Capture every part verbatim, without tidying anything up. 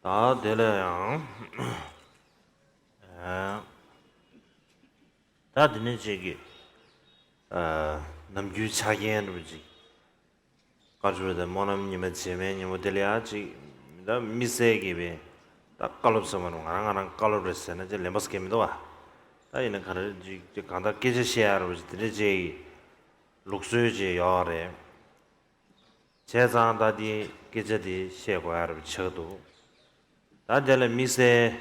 ད་དེ་ལ་ཡང་། ད་དེ་ནས་ཅིག་གི་ནམ་རྒྱུན་ཆ་རྐྱེན་འདྲ་པོ་ཅིག་ག་རེ་ཟེར་དགོས་རེད། ད་སྨོན་ལམ་ཉི་མ་རྗེས་མའི་ཉིན་མོ་དེ་ལ་ཡང་ཅིག་ད་དམིགས་བསལ་གྱི་བའི་ད་བཀའ་སློབ་ཟེར་མ་རུང་ང་རང་ང་རང་བཀའ་སློབ་རེད་ཟེར་ན་ཅིག་ལན་པ་ཟེར་མཁན་མི་འདུག་བ། ད་ཡིན་ན་ག་རེ་ཅིག་ཅིག་གང་ལྟར་སྐད་ཆ་བཤད་ཡ་འདྲ་པོ་ཅིག་དེ་འདྲ་ཅིག་ལུགས་སྲོལ་ཅིག་ཡོད་རེད། བྱས་ཙང་ད་དེ་སྐད་ཆ་དེ་བཤད་དགོས་ཡ་རེད་ཆགས་འདུག་ད་དེ་ལ་དམིགས་བསལ་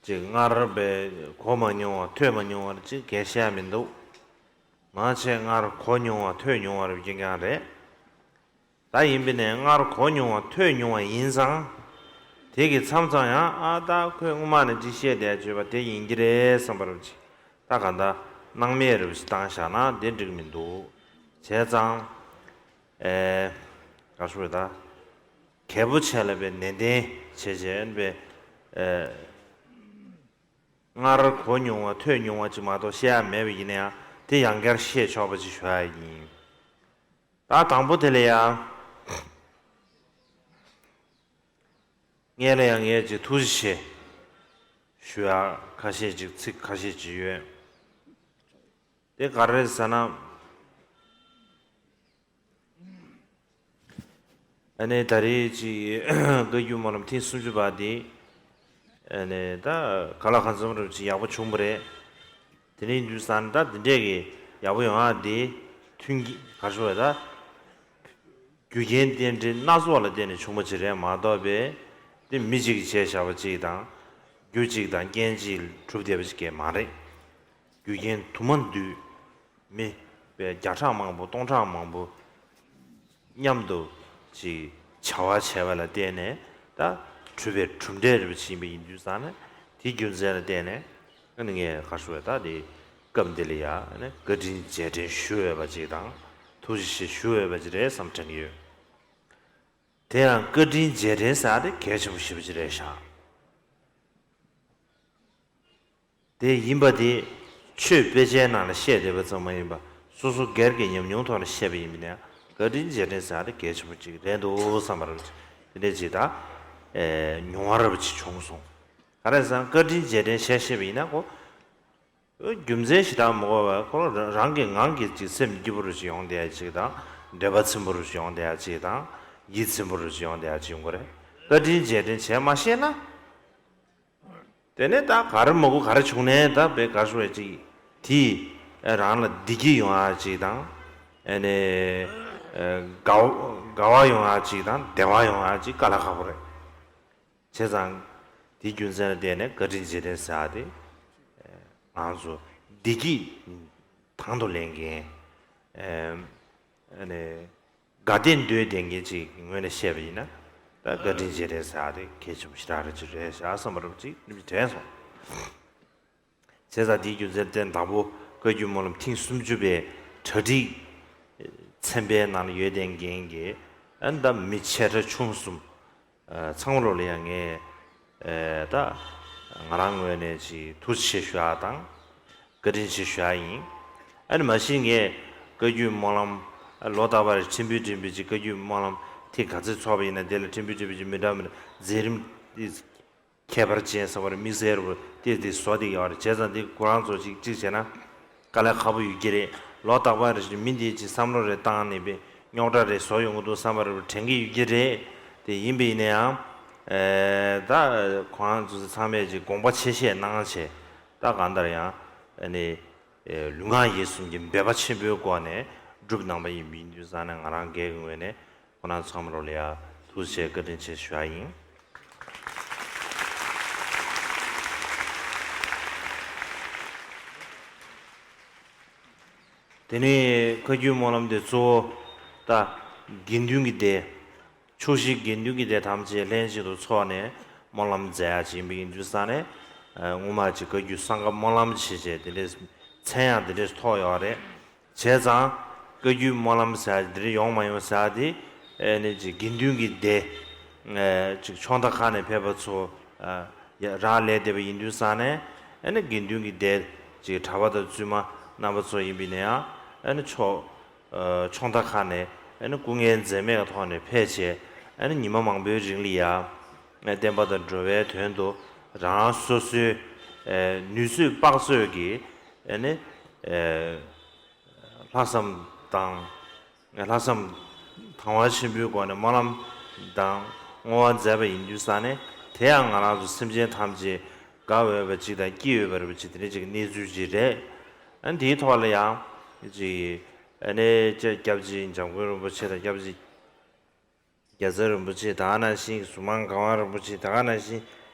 ཅིག་སྔར་བས་གོ་མ་མྱོང་བ་ཐོས་མ་མྱོང་བར་ཅིག་གས་བཤད་ཡ་མི་འདུག་མང་ཆེ་སྔར་གོ་མྱོང་བ་ཐོས་མྱོང་བ་རེད་རྐྱང་རྐྱང་རེད། ད་ཡིན་པས་ནས་སྔར་གོ་མྱོང་བ་ཐོས་མྱོང་བ་ཡིན་ཙང་། དེ་གི་མཚམས་མཚམས་ཡང་ཨ་ད་ཁོས་སྔོན་མ་ནས་ཅིག་བཤད་བསྡད་བྱོས་པ་དེ་ཡིན་གྱི་རེད་བསམ་པ་རེད་ཅིག་ད་ག་ད་སྣང་མེད་རེད་ཅིག་བཏང་བཞག་ན་དེ་འགྲིག་མི་འདུག་བྱས་ཙང་། ཨེ། ག་རེ་ཟེར་དགོས་རེད་ད། གལ་པོ་ཆེ་ལ་བའི་ནན་ཏན་བྱས་བྱས་པའི། ཨེ། སྔར་གོ་མྱོང་བ་ཐོས་མྱོང་བ་ཅིག་མ་གཏོགས་བཤད་ཡ་མེད་པ་ཡིན་ན་ཡང་དེ་ཡང་བསྐྱར་བཤད་ཆོག་པ་ཅིག་ཞུ་ཡ་ཡིན། ད་དང་པོ་དེ་ལ་ཡང་། ངས་ལ་ཡང་ངས་ཅིག་ཐུགས་རྗེ་ཆེ་ཞུ་ཡ་ཁ་ཤས་ཅིག་ཚིག་ཁ་ཤས་ཅིག་ཡོད། དེ་ག་རེ་རེད་ཟེར་ན། ཨ་ནི་ད་རེས་ཀྱི་བཀའ་བརྒྱུད་སྨོན་ལམ་ཐེངས་སུམ་ཅུ་པ་དེ། ཨ་ནི་ད་ག་ལ་གང་འཚམ་རུ་ཅིག་ཡག་པོ་བྱུང་བ་རེད། དེ་ནས་ཡིན་དུས་ཙང་ད་འདི་འདྲས་ཀྱི་ཡག་པོ་ཡོང་ཡག་དེ་མཐུན་གྱི་ག་རེ་ཟེར་དགོས་རེད་ད། རྒྱུ་རྐྱེན་རྟེན་འབྲེལ་སྣ་ཚོགས་ལ་བརྟེན་ནས་བྱུང་བ་ཅིག་རེད་མ་གཏོགས་པས། དེ་མི་གཅིག་གིས་བྱས་བཞག་པ་ཅིག་དང་། རྒྱུ་གཅིག་དང་རྐྱེན་གཅིག་གྲུབ་བསྡད་པ་ཅིག་གས་མ་རེད། རྒྱུ་རྐྱེན་དུ་མ་འདུས། མི་བརྒྱ་ཕྲག་མང་པོ་སྟོང་ཕྲག་མང་པོ་མཉམ་དུ་ཅིག་བྱ་བ་བྱས་པ་ལ་བརྟེན་ནས་ད་གྲུབ་པའི་གྲུབ་འབྲས་རེད་པ་ཅིག་ཡིན་པ་ཡིན་དུས་ཙང་ནས་དེའི་རྒྱུ་མཚན་ལ་བརྟེན་ནས་ཨ་ནི་ངས་ག་རེ་ཟེར་དགོས་རེད་ད། དེ་སྐབས་འདི་ལ་ཡ་ཨ་ནི་བཀའ་དྲིན་རྗེས་དྲན་ཞུ་འོས་པ་ཅིག་དང་ཐུགས་རྗེ་ཆེ་ཞུ་འོས་པ་ཅིག་རེད་བསམ་དྲན་གྱི་ཡོད། དེ་ཡང་བཀའ་དྲིན་རྗེས་དྲན་ཟེར་ཡ་དེ་གལ་ཆེན་པོ་ཞེ་པོ་ཅིག་རེད་ཤག་དེ་ཡིན་པ་དེ་ཆོས་དཔེ་ཆའི་ནང་ལ་བཤད་བསྡད་པ་ཙམ་མ་ཡིན་པ་སོ་སོ་སྒེར་གྱི་ཉམས་མྱོང་ཐོག་ནས་བཤད་པ་ཡིན་པ་ཡིན་ན་བཀའ་དྲིན་རྗེས་དྲན་ཟེར་ཡ་དེ་གལ་ཆེན་པོ་ཅིག་རེད་འདུག་བསམ་པ་རེད། དེ་འདྲ་ཅིག་ད་ཨེ་མྱོང་བ་རབ་ཅིག་བྱུང་སོང་། ག་རེ་ཟེར་ན་བཀའ་དྲིན་རྗེས་དྲན་བྱས་བཤད་པ་ཡིན་ན་ཁོ། རྒྱུ་མཚན་ཞེ་དྲག་མི་དགོས་པར་ཁོ་རང་གི་ངང་གིས་ཅིག་སེམས་སྐྱིད་པོ་རུ་ཅིག་ཡོང་བསྡད་ཡ་ཅིག་དང་། འདོད་པ་ཚིམ་པོ་རུ་ཅིག་ཡོང་བསྡད་ཡ་ཅིག་དང་། ཡིད་ཚིམ་པོ་རུ་ཅིག་ཡོང་བསྡད་ཡ་ཅིག་ཡོང་གི་རེད། བཀའ་དྲིན་རྗེས་དྲན་བྱས་མ་ཤེས་ན། དེ་ནས་ད་ག་རེ་མ་དགོས་ག་རེ་བྱུང་ནའི་ད་བས་ག་རེ་ཞུ་བས་ཅིག་དེས་རང་ལ་བདེ་སྐྱིད་ཡོང་ཡ་ཅིག་དང་། ཨ་ནི་དགའ་དགའ་བ་ཡོང་ཡ་ཅིག་དང་བདེ་བ་ཡོང་ཡ་ཅིག་དཀའ་ལས་ཁག་པོ་རེད། བྱས་ཙང་། དེའི་རྒྱུ་མཚན་ལ་བརྟེན་ནས་བཀའ་དྲིན་རྗེས་དྲན་ཟེར་ཡ་དེ། ང་ཚོ་བདེ་སྐྱིད་དང་དུ་ལེན་མཁན། ཨ་ནི། དགའ་བདེ་འདོད་ལྡན་མཁན་ཅིག་གི་ངོས་ནས་བཤད་པ་ཡིན་ན། ད་བཀའ་དྲིན་རྗེས་དྲན་ཟེར་ཡ་དེ་གལ་ཆེན་པོ་ཞེ་དྲག་རེད་ཅིག་རེད་ཤག་བསམ་པ་རུ་ཅིག་དྲན་སོང་། བྱས་ཙང་དེའི་རྒྱུ་མཚན་བརྟེན་དང་པོ་བཀའ་བརྒྱུད་སྨོན་ལམ་ཐེངས་སུམ་ཅུ་པའི་གྲ་སྒྲིག་ཚན་པའི་ནང་ལ་ཡོད་བསྡད་མཁན་གྱི་ཨ་ནི་ད་མི་ཆེ་ཕྲ་ཆུང་གསུམ། ཚང་མ་ལོ་ལ་ཡང་ངས་ད་ང་རང་ངོས་ནས་ཅིག་ཐུགས་རྗེ་ཆེ་ཞུ་ཡག་དང་བཀའ་དྲིན་ཆེ་ཞུ་ཡག་ཡིན། ཨ་ནི་མ་གཞི་ངས་བཀའ་བརྒྱུད་སྨོན་ལམ་ལོ་རྟག་པར་ཕྲན་བུ་ཕྲན་བུ་ཅིག་བཀའ་བརྒྱུད་སྨོན་ལམ་ཐེངས་ག་ཚོད་ཚོགས་པ་ཡིན་ན་དེ་ལ་ཕྲན་བུ་ཕྲན་བུ་ཅིག་མི་འདྲ་མི་འདྲ་མཛད་རིམ་ཁྱད་པར་ཅན་ཟེར་བ་རེད། དམིགས་བསལ་རུ་ཏེ་ཏེ་བཟོ་སྟེ་ཡོད་རེད། བྱས་ཙང་འདི་ཁོ་རང་ཚོ་གཅིག་གཅིག་བྱས་ན་དཀའ་ལས་ཁག་པོ་ཡོད་ཀྱི་རེད། ལོ་རྟག་པར་རེ་བཞིན་མི་འདིས་ཅིག་བསམ་བློ་རེ་བཏང་ནས་པའི་རྙོག་དྲ་རེ་བཟོ་ཡོང་གི་འདུག་བསམ་པ་རེ་དྲན་གྱི་ཡོད་ཀྱི་རེད། དེ་ཡིན་པ་ཡིན་ན་ཡང་ད་ཁོ་རང་ཚོ་ཚང་མས་ཅིག་དགོངས་པ་ཆེ་བཞེས་གནང་བྱས་ད་གང་ལྟར་ཡང་ཨ་ནི་ལུས་ངག་ཡིད་གསུམ་གྱི་འབད་པ་ཆེན་པོའི་སྒོ་ནས་བསྒྲུབས་གནང་པ་ཡིན་པ་ཡིན་དུས་ཙང་ནས་ང་རང་སྒེར་གྱི་ངོས་ནས། ཁོང་རྣམ་ཚང་མ་ལོ་ལ་ཡ་ཐུགས་རྗེ་ཆེ་བཀའ་དྲིན་ཆེ་ཞུ་ཡ་ཡིན། དེ་ནས་བཀའ་བརྒྱུད་སྨོན་ལམ་དེ་གཙོ་བོ་ད་དགེ་འདུན་གྱི་སྡེ། ཕྱོགས་བཞིའི་དགེ་འདུན་གྱི་སྡེ་ཐམས་ཅད་ལྷན་ཅིག་ཏུ་ཚོགས་ནས་སྨོན་ལམ་མཛད་ཡ་ཅིག་ཡིན་པ་ཡིན་དུས་ཙང་ནས་སྔོན་མ་ཅིག་བཀའ་བརྒྱུད་གསང་སྔགས་སྨོན་ལམ་ཞེས་བྱས་དེ་འདྲའི་མཚན་ཡང་དེ་འདྲས་ཐོགས་ཡོད་རེད། བྱས་ཙང་བཀའ་བརྒྱུད་སྨོན་ལམ་ཟེར་ཡ་འདི་རིགས་ཡོང་མ་ཡོང་ཟེར་ཡ་དེ་ཨེ་ནི་ཅིག་དགེ་འདུན་གྱི་སྡེ་ཨེ་ཅིག་ཕྱོགས་མཐའ་ཁག་ནས་ཕེབས་པ་ཚོ་ཨ་ཡ་རག་ལས་བསྡད་པ་ཡིན་དུས་ཙང་ནས་ཨེ་ནི་དགེ་འདུན་གྱི་སྡེ་ཅིག་གྲྭ་པ་དང་བཙུན་མ་རྣམ་པ་ཚོ་ཡིན་པ་ཡིན་ན་ཡང་ཨེ་ནི་ཕྱོགས་ཨ་ཕྱོགས་མཐའ་ཁག་ནས་ཨེ་ནི་སྐུ་ངལ་འཛེམས་མེད་ཀྱི་ཐོག་ནས་ཕེབས་བྱས་ ཨ་ནི་ཉི་མ་མང་པོའི་རིང་ལ་ཡ་བསྟན་པ་དང་འགྲོ་བའི་དོན་དུ་རང་སོ་སོའི་ནུས་ཚོད་དཔག་ཚོད་ཀྱིས་ཨ་ནི། ལྷག་བསམ་དང་། ལྷག་བསམ་དང་བ་ཆེན་པོའི་སྒོ་ནས་སྨོན་ལམ་དང་བསྔོ་བ་མཛད་པ་ཡིན་དུས་ཙང་ནས། དེ་ཡང་ང་རང་ཚོ་སེམས་ཅན་ཐམས་ཅད་དགའ་འོས་པ་ཅིག་དང་སྐྱིད་འོས་པ་རེད་པ་ཅིག་དེ་འདྲ་ཅིག་གི་གནས་ཚུལ་ཅིག་རེད། ཨ་ནི་དེའི་ཐོག་ལ་ཡང་ཅིག་ཨ་ནི་སྐྱབས་རྗེ་འཇམ་མགོན་རིན་པོ་ཆེ་དང་སྐྱབས་རྗེ་རྒྱལ་ཚབ་རིན་པོ་ཆེ་དེ་ག་ནང་བཞིན་གཟུངས་མང་གང་བ་རིན་པོ་ཆེ་དེ་ག་ནང་བཞིན་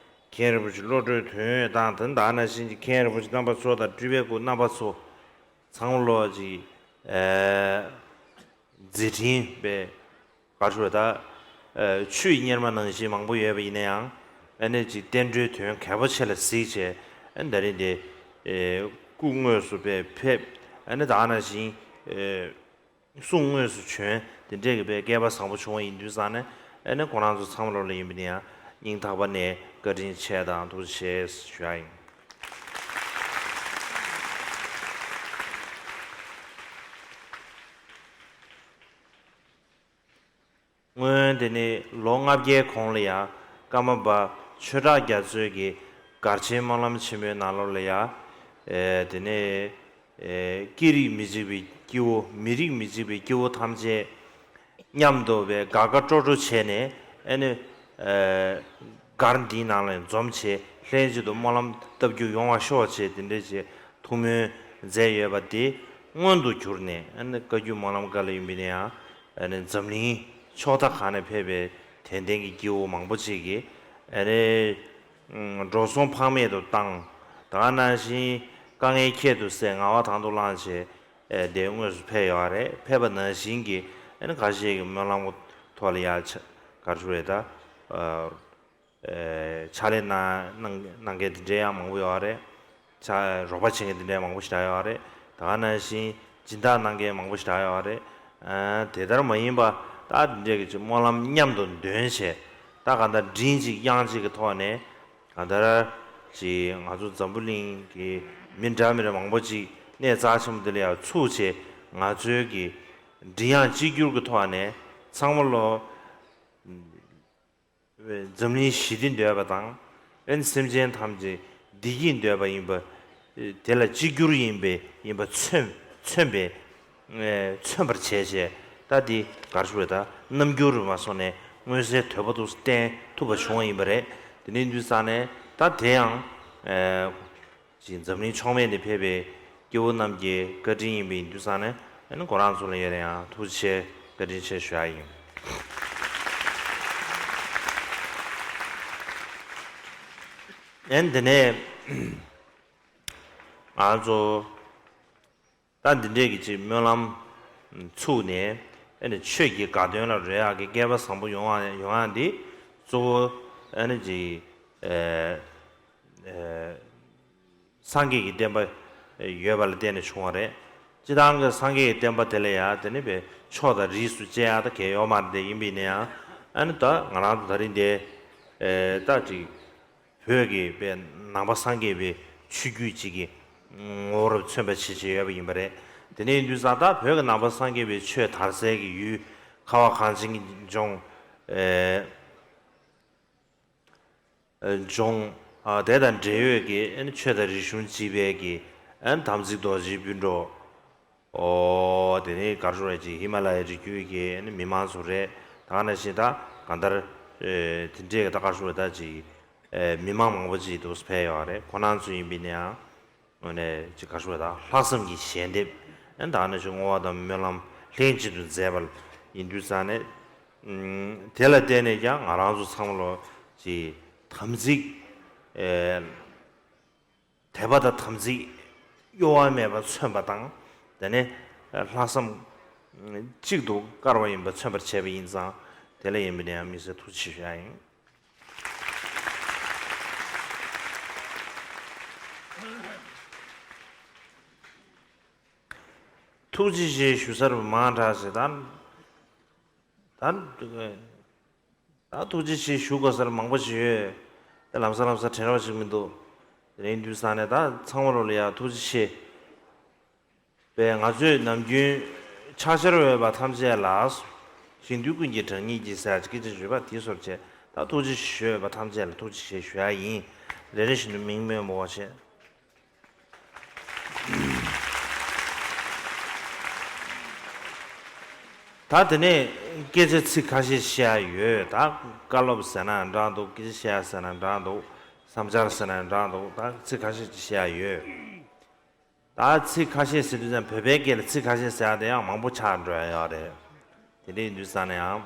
མཁན་རིན་པོ་ཆེ་བློ་གྲོས་དོན་ཡོད་དང་དེ་དེ་ག་ནང་བཞིན་གྱི་མཁན་རིན་པོ་ཆེ་རྣམ་པ་ཚོ་དང་སྤྲུལ་པའི་སྐུ་རྣམ་པ་ཚོ་ཚང་མ་ལོ་ཅིག་ཨེ་མཛད་འཕྲིན་པའི་ག་རེ་ཞུ་ད་ཨེ་ཆུ་ཡི་གཉེར་མ་ནང་བཞིན་མང་པོ་ཡོད་པ་ཡིན་ན་ཡང་ཨ་ནི་ཅིག་བསྟན་འགྲོའི་དོན་གལ་པོ་ཆེ་ལ་གཟིགས་བྱས་ཨ་ནི་ད་རིང་འདི་ཨེ་སྐུ་དངོས་སུ་དཔེ་ཕེབས་ཨ་ནི་དེ་ག་ནང་བཞིན་ཨེ། གསུང་དངོས་སུ་བྱོན་དེ་འདྲས་ཀྱི་དཔེ་སྐལ་པ་བཟང་པོ་བྱུང་བ་ཡིན་དུས་ཙང་ནས་ཨ་ནི་ཁོང་རང་ཚོ་ཚང་མ་ལོ་ལ་ཡིན་པ་ནི་ཡང་སྙིང་ཐག་པ་ནས་བཀའ་དྲིན་ཆེ་དང་ཐུགས་རྗེ་ཆེ་ཞུ་ཡ་ཡིན། སྔོན་དེ་ནི་ལོ་ལྔ་བརྒྱའི་གོང་ལ་ཡང་ཀརྨ་པ་ཆོས་གྲགས་རྒྱ་མཚོས་ཀྱི་གར་ཆེན་སྨོན་ལམ་ཆེན་མོའི་ནང་ལོགས་ལ་ཡང་ཨེ་དེ་ནས་ཨེ་སྐད་རིགས་མི་གཅིག་པའི་སྐྱེ་བོ་མི་རིགས་མི་གཅིག་པའི་སྐྱེ་བོ་ཐམས་ཅད་མཉམ་དུ་བའི་དགའ་དགའ་སྤྲོ་སྤྲོ་བྱས་ནས་ཨ་ནི་ཨེ་སྒར་འདིའི་ནང་ལ་འཛོམས་བྱས་ལྷན་ཅིག་ཏུ་སྨོན་ལམ་བཏབ་རྒྱུ་ཡོང་བ་ཤོག་ཅེས་དེ་འདྲ་བྱས་ཐུགས་སྨོན་མཛད་ཡོད་པ་དེ་མངོན་དུ་གྱུར་ནས་ཨ་ནི་བཀའ་བརྒྱུད་སྨོན་ལམ་བཀའ་ལ་ཡིན་པ་ཡིན་ན་ཡང་ཨ་ནི་འཛམ་གླིང་ཕྱོགས་མཐའ་ཁག་ནས་ཕེབས་པའི་དད་ལྡན་གྱི་སྐྱེ་བོ་མང་པོ་ཅིག་གིས་ཨ་ནི་འགྲོ་སོང་ཕངས་མེད་དུ་བཏང་། ད་ག་ནང་བཞིན་དཀའ་ངལ་ཁྱད་དུ་བསད་ངལ་བ་དང་དུ་བླངས་བྱས་ཨེ་དེ་དངོས་སུ་ཕེབས་ཡོད་རེད། ཕེབས་པ་ནང་བཞིན་གྱི་ཨ་ནི་ཁ་ཤས་ཀྱི་སྨོན་ལམ་ཐོག་ལ་ཡ་ཆ་ག་རེ་ཞུ་རེད་ད། ཨ་ཨེ་ཕྱག་ལས་གནང་གནང་གནང་མཁན་དེ་འདྲའི་ཡང་མང་པོ་ཡོད་རེད། ཕྱག་རོགས་པ་བྱེད་མཁན་དེ་འདྲའི་མང་པོ་ཞིག་ཡོད་རེད། ད་ག་ནང་བཞིན་སྦྱིན་བདག་གནང་མཁན་མང་པོ་ཞིག་ཡོད་རེད། ཨ་དེ་ལྟར་མ་ཡིན་པ་ད་དེ་འདྲའི་གི་ཅིག་སྨོན་ལམ་མཉམ་དུ་འདོན་བྱས་ད་ག་འདྲ་མགྲིན་གཅིག་དབྱངས་གཅིག་གི་ཐོག་ནས་ག་འདྲ་ཅིག་ང་ཚོ་འཛམ་བུ་གླིང་གི་མི་འདྲ་མི་འདྲ་མང་པོ་ཅིག་གནས་རྩ་ཆེན་པོ་འདི་ལ་ཡང་ཚུགས་བྱས་ང་ཚོའི་གི་མགྲིན་དབྱངས་གཅིག་གྱུར་གྱི་ཐོག་ནས་ཚང་མ་ལོ། འཛམ་གླིང་ཞི་བདེ་འདོད་པ་དང་། ཨན་སེམས་ཅན་ཐམས་ཅད་བདེ་སྐྱིད་འདོད་པ་ཡིན་པ། དེ་ལ་གཅིག་གྱུར་ཡིན་པའི་ཡིན་པ་མཚོན་མཚོན་པའི་མཚོན་པར་བྱས་བྱས་ད་འདི་གར་ཞུ་བའི་ད་རྣམ་འགྱུར་རུ་མ་སོང་ནས་མངོན་གསལ་དོད་པོ་འདུག་བསྟན་ཐུབ་པ་བྱུང་བ་ཡིན་པ་རེད། དེ་ནས་འདུག་ས་ནས་ད་དེ་ཡང་། ཅིག་འཛམ་གླིང་ཕྱོགས་མེད་ནས་ཕེབས་པའི་སྐྱེ་བོ་རྣམས་ཀྱི་བཀའ་དྲིན་ཡིན་པའི་དུས་ཙང་ནས་ཨ་ནི་ཁོ་རང་ཚོ་ལ་ཡོད་ན་ཡང་ཐུགས་རྗེ་ཆེ་བཀའ་དྲིན་ཆེ་ཞུ་ཡ་ཡིན། ཨན་དེ་ནས་ང་ཚོ་ད་འདི་འདྲས་ཀྱི་ཅིག་སྨོན་ལམ་ཚུགས་ནས་ཨ་ནི་ཆོས་ཀྱི་དགའ་སྟོན་ལ་རོལ་ཡག་གི་སྐལ་པ་བཟང་པོ་ཡོང་བ་ཡོང་ཡག་འདི་གཙོ་བོ་ཨ་ནི་ཅིག་ཨེ་ཨེ་སངས་རྒྱས་ཀྱི་བསྟན་པ་ཡོད་པ་ལ་བརྟེན་ནས་བྱུང་བ་རེད། སྤྱི་བཏང་གི་སངས་རྒྱས་ཀྱི་བསྟན་པ་དེ་ལ་ཡང་དེ་ནི་བའི་ཕྱོགས་དང་རིས་སུ་བཅད་ཡག་ད་གལ་ཡོད་མ་རེད་དེ་ཡིན་པ་ཡིན་ན་ཡང་ཨ་ནི་ད་ང་རང་ཚོ་ད་རིང་འདི་ཨེ་ད་ཅིག་བོད་ཀྱི་བའི་ནང་པ་སངས་རྒྱས་པའི་ཆོས་བརྒྱུད་ཅིག་གི་ངོ་བོར་མཚོན་པ་བྱེད་བྱེད་ཡོད་པ་ཡིན་པ་རེད། དེ་ནས་ཡིན་དུས་ཙང་ད་བོད་ཀྱི་ནང་པ་སངས་རྒྱས་པའི་ཆོས་དར་སའི་གི་ཡུལ་ཁ་བ་གངས་ཅན་གྱི་ལྗོངས་ཨེ། ལྗོངས། དེ་དང་འབྲེལ་ཡོད་ཀྱི་ཆོས་དང་རིག་གཞུང་གཅིག་པའི་གི་དམ་ཚིག་རྡོ་རྗེའི་སྤུན་གྲོགས། དེ་ནས་གར་ཞུ་རེད་ཅིག་ཧི་མ་ལ་ཡའི་རི་རྒྱུད་ཀྱི་མི་མང་ཚོ་རེད། ད་ག་ནང་བཞིན་ད་གང་ལྟར་དེ་འདྲས་ཀྱི་ད་གར་ཞུ་རེད་ད་ཅིག་མི་མང་མང་པོ་ཅིག་འདུག་ཕེབས་ཡོད་རེད། ཁོ་རང་ཚོ་ཡིན་པ་ཡིན་ན་ཡང་། དངོས་གནས་ཅིག་ག་རེ་ཞུ་དགོས་ད་ལྷག་བསམ་གྱི་ཞལ་འདེབས་ཨན་ད་ནི་ཅིག་བསྔོ་བ་དང་སྨོན་ལམ་ལྷན་ཅིག་ཏུ་མཛད་པ་ཡིན་དུས་ཙང་ནས་ཨུམ་དེ་ལ་བརྟེན་ནས་ཀྱང་ང་རང་ཚོ་ཚང་མ་ལོ་ཅིག་དམ་ཚིག་ཨེ་དད་པ་དང་དམ་ཚིག་གཡོ་བ་མེད་པ་མཚོན་པ་དང་དེ་ནས་ལྷག་བསམ་གཅིག་ཏུ་དཀར་བ་ཡིན་པ་མཚོན་པར་བྱས་པ་ཡིན་ཙང་དེ་ལ་ཡིན་པ་ནས་ཡང་དམིགས་བསལ་ཐུགས་རྗེ་ཆེ་ཞུ་ཡ་ཡིན། ཐུགས་རྗེ་ཆེ་ཞུ་ས་རུ་མང་དྲགས་ཤིག་ད། ད། ད་ཐུགས་རྗེ་ཆེ་ཞུ་དགོས་ས་རུ་མང་པོ་ཞིག་ཡོད། དེ་ལམ་སང་ལམ་སང་དྲན་རོགས་ཞིག་མི་འདུག་དེ་རིང་དུས་སང་ནས་ད་ཚང་མ་རུ་ལ་ཡ་ཐུགས་རྗེ་ཆེ། པས་ང་ཚོས་ནམ་རྒྱུན་ཕྱག་བྱར་འོས་པ་ཐམས་ཅད་ལ། ཞིང་དུལ་ཀུན་གྱི་དྲང་ཉིད་ཀྱི་ཟེར་ཡག་ཅིག་སྐད་ཆ་ཞུས་པ་དེའི་སོར་བྱས། ད་ཐུགས་རྗེ་ཆེ་ཞུ་འོས་པ་ཐམས་ཅད་ལ་ཐུགས་རྗེ་ཆེ་ཞུ་ཡག་ཡིན། རེ་རེ་བཞིན་དུ་མིང་སྨོས་མ་དགོས་པ་བྱས། ད་དེ་ནས་སྐད་ཆ་ཚིག་ཁ་ཤས་བཤད་ཡག་ཡོད། ད་བཀའ་སློབ་ཟེར་ན་འདྲ་འདུག་སྐད་ཆ་བཤད་ཡག་ཟེར་ན་འདྲ་འདུག་བསམ་འཆར་ཟེར་ན་འདྲ་འདུག་ད་ཚིག་ཁ་ཤས་ཅིག་བཤད་ཡག་ཡོད། ད་ཚིག་ཁ་ཤས་ཟེར་དུས་ཙམ་བོད་པའི་སྐད་ལ་ཚིག་ཁ་ཤས་ཟེར་ཡག་དེ་ཡང་མང་པོ་ཆགས་འགྲོ་ཡག་ཡོད་རེད། དེ་འདྲ་ཡིན་དུས་ཙམ་ནས་ཡང་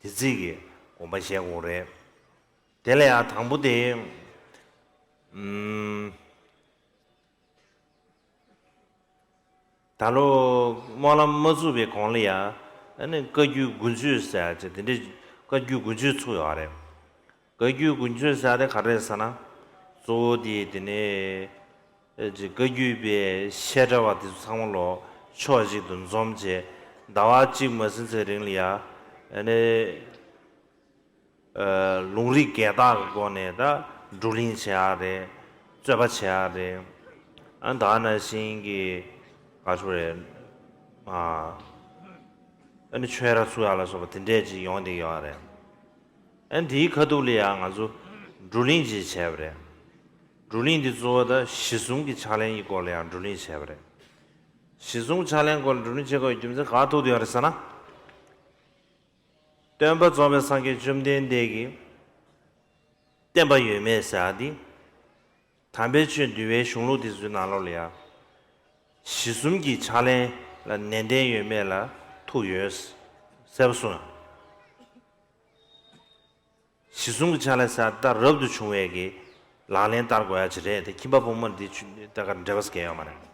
དེ་ཚིག་གི་དགོངས་པ་བཞེས་དགོས་རེད། དེ་ལ་ཡང་དང་པོ་དེ། ཨུམ། ད་ལོ་སྨོན་ལམ་མ་ཚུགས་པའི་གོང་ལ་ཡ། ཨ་ནི་བཀའ་བརྒྱུད་དགུ་མཆོད་ཟེར་ཡག་ཅིག་དེ་འདྲའི་བཀའ་བརྒྱུད་དགུ་མཆོད་ཚུགས་ཡོད་རེད། བཀའ་བརྒྱུད་དགུ་མཆོད་ཟེར་ཡག་དེ་ག་རེ་རེད་ཟེར་ན། གཙོ་བོ་དེ་དེ་ནས་ཨེ་ཅིག་བཀའ་བརྒྱུད་པའི་བཤད་གྲྭ་བ་དེ་ཚོ་ཚང་མ་ལོ་ཕྱོགས་གཅིག་ཏུ་འཛོམས་བྱས། ཟླ་བ་གཅིག་མ་ཟིན་ཙམ་རིང་ལ་ཡ། ཨ་ནི། ཨ། ལུང་རིགས་བརྒལ་བརྟག་གི་སྒོ་ནས་ད་བགྲོ་གླེང་བྱེད་ཡག་རེད། རྩོད་པ་བྱེད་ཡག་རེད། ཨ། ད་ག་ནང་བཞིན་གྱི་ག་ཚོད་རེད། ཨ། ཨ་ནི་ཆོས་ར་ཚུགས་ཡག་ལ་སོགས་པ་དེ་འདྲས་ཅིག་ཡོང་བསྡད་ཡོད་རེད། ཨ། འདིའི་ཁ་ཐུག་ལ་ཡང་ང་ཚོ་བགྲོ་གླེང་ཅིག་བྱས་པ་རེད། བགྲོ་གླེང་འདི་གཙོ་བོ་ད་གཞི་གསུམ་གྱི་ཕྱག་ལེན་གྱི་སྐོར་ལ་ཡང་བགྲོ་གླེང་བྱས་པ་རེད། གཞི་གསུམ་ཕྱག་ལེན་སྐོར་ལ་བགྲོ་གླེང་བྱེད་དགོས་པའི་རྒྱུ་མཚན་ག་ཐུག་བསྡད་ཡོད་རེད་ཟེར་ན། སྟོན་པ་རྫོགས་པའི་སངས་རྒྱས་བཅོམ་ལྡན་འདས་ཀྱི་བསྟན་པ་ཡོད་མེད་ཟེར་ཡག་འདི། དམ་པའི་ཆོས་འདུལ་བའི་གཞུང་ལུགས་དེ་ཚོའི་ནང་ལོགས་ལ་ཡ། གཞི་གསུམ་གྱི་ཕྱག་ལེན་ལ་ནན་ཏན་ཡོད་མེད་ལ་ཐུག་ཡོད། གསལ་པོ་གསུངས་ཡོད། གཞི་གསུམ་གྱི་ཕྱག་ལེན་ཟེར་ཡག་ད་རབ་ཏུ་བྱུང་བའི་གི་ལག་ལེན་བསྟར་དགོས་ཡག་ཅིག་རེད་དེ། ཁྱིམ་པ་བུ་མོ་འདི་ཆུ་ད་ག་འབྲེལ་བ་གང་ཡང་ཡོད་མ་རེད།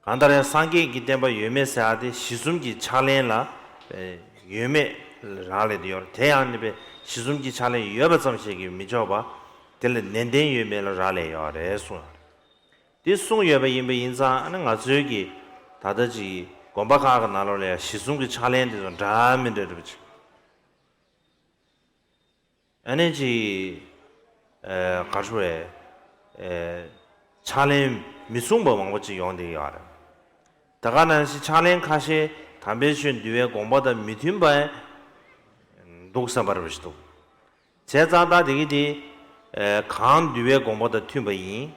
གང་ལྟར་ཡང་སངས་རྒྱས་ཀྱི་བསྟན་པ་ཡོད་མེད་ཟེར་ཡག་དེ་གཞི་གསུམ་གྱི་ཕྱག་ལེན་ལ་ཡོད་མེད་རག་ལས་ཏེ་ཡོད་རེད། དེ་ཡང་ནི་པའི་གཞི་གསུམ་གྱི་ཕྱག་ལེན་ཡོད་པ་ཙམ་ཞིག་གིས་མི་ཆོག་པ། དེ་ལ་ནན་ཏན་ཡོད་མེད་ལ་རག་ལས་ཡོད་རེད་གསུངས་ཡོད་རེད། དེ་གསུངས་ཡོད་པ་ཡིན་པ་ཡིན་ཙང་། ཨ་ནི་ང་ཚོའི་གི་ད་ལྟ་ཅིག་དགོན་པ་ཁག་གི་ནང་ལོགས་ལ་ཡང་གཞི་གསུམ་གྱི་ཕྱག་ལེན་དེ་ཚོ་འདྲ་མི་འདྲ་འདྲ་པོ་ཅིག་ཨ་ནི་ཅིག་ཨ། ག་རེ་ཟེར། ཨ། ཕྱག་ལེན་མི་མཚུངས་པ་མང་པོ་ཅིག་ཡོང་བསྡད་ཡོད་རེད། ད་ག་ནང་བཞིན་ཕྱག་ལེན་ཁ་ཤས་དམ་པའི་ཆོས་འདུལ་བའི་དགོངས་པ་དང་མི་མཐུན་པ་འདུག་བསམ་པ་རེ་བ་ཞིག་འདུག་བྱས་ཙང་ད་དེ་གི་དེ། ཨ། གང་འདུལ་བའི་དགོངས་པ་དང་མཐུན་པ་ཡིན།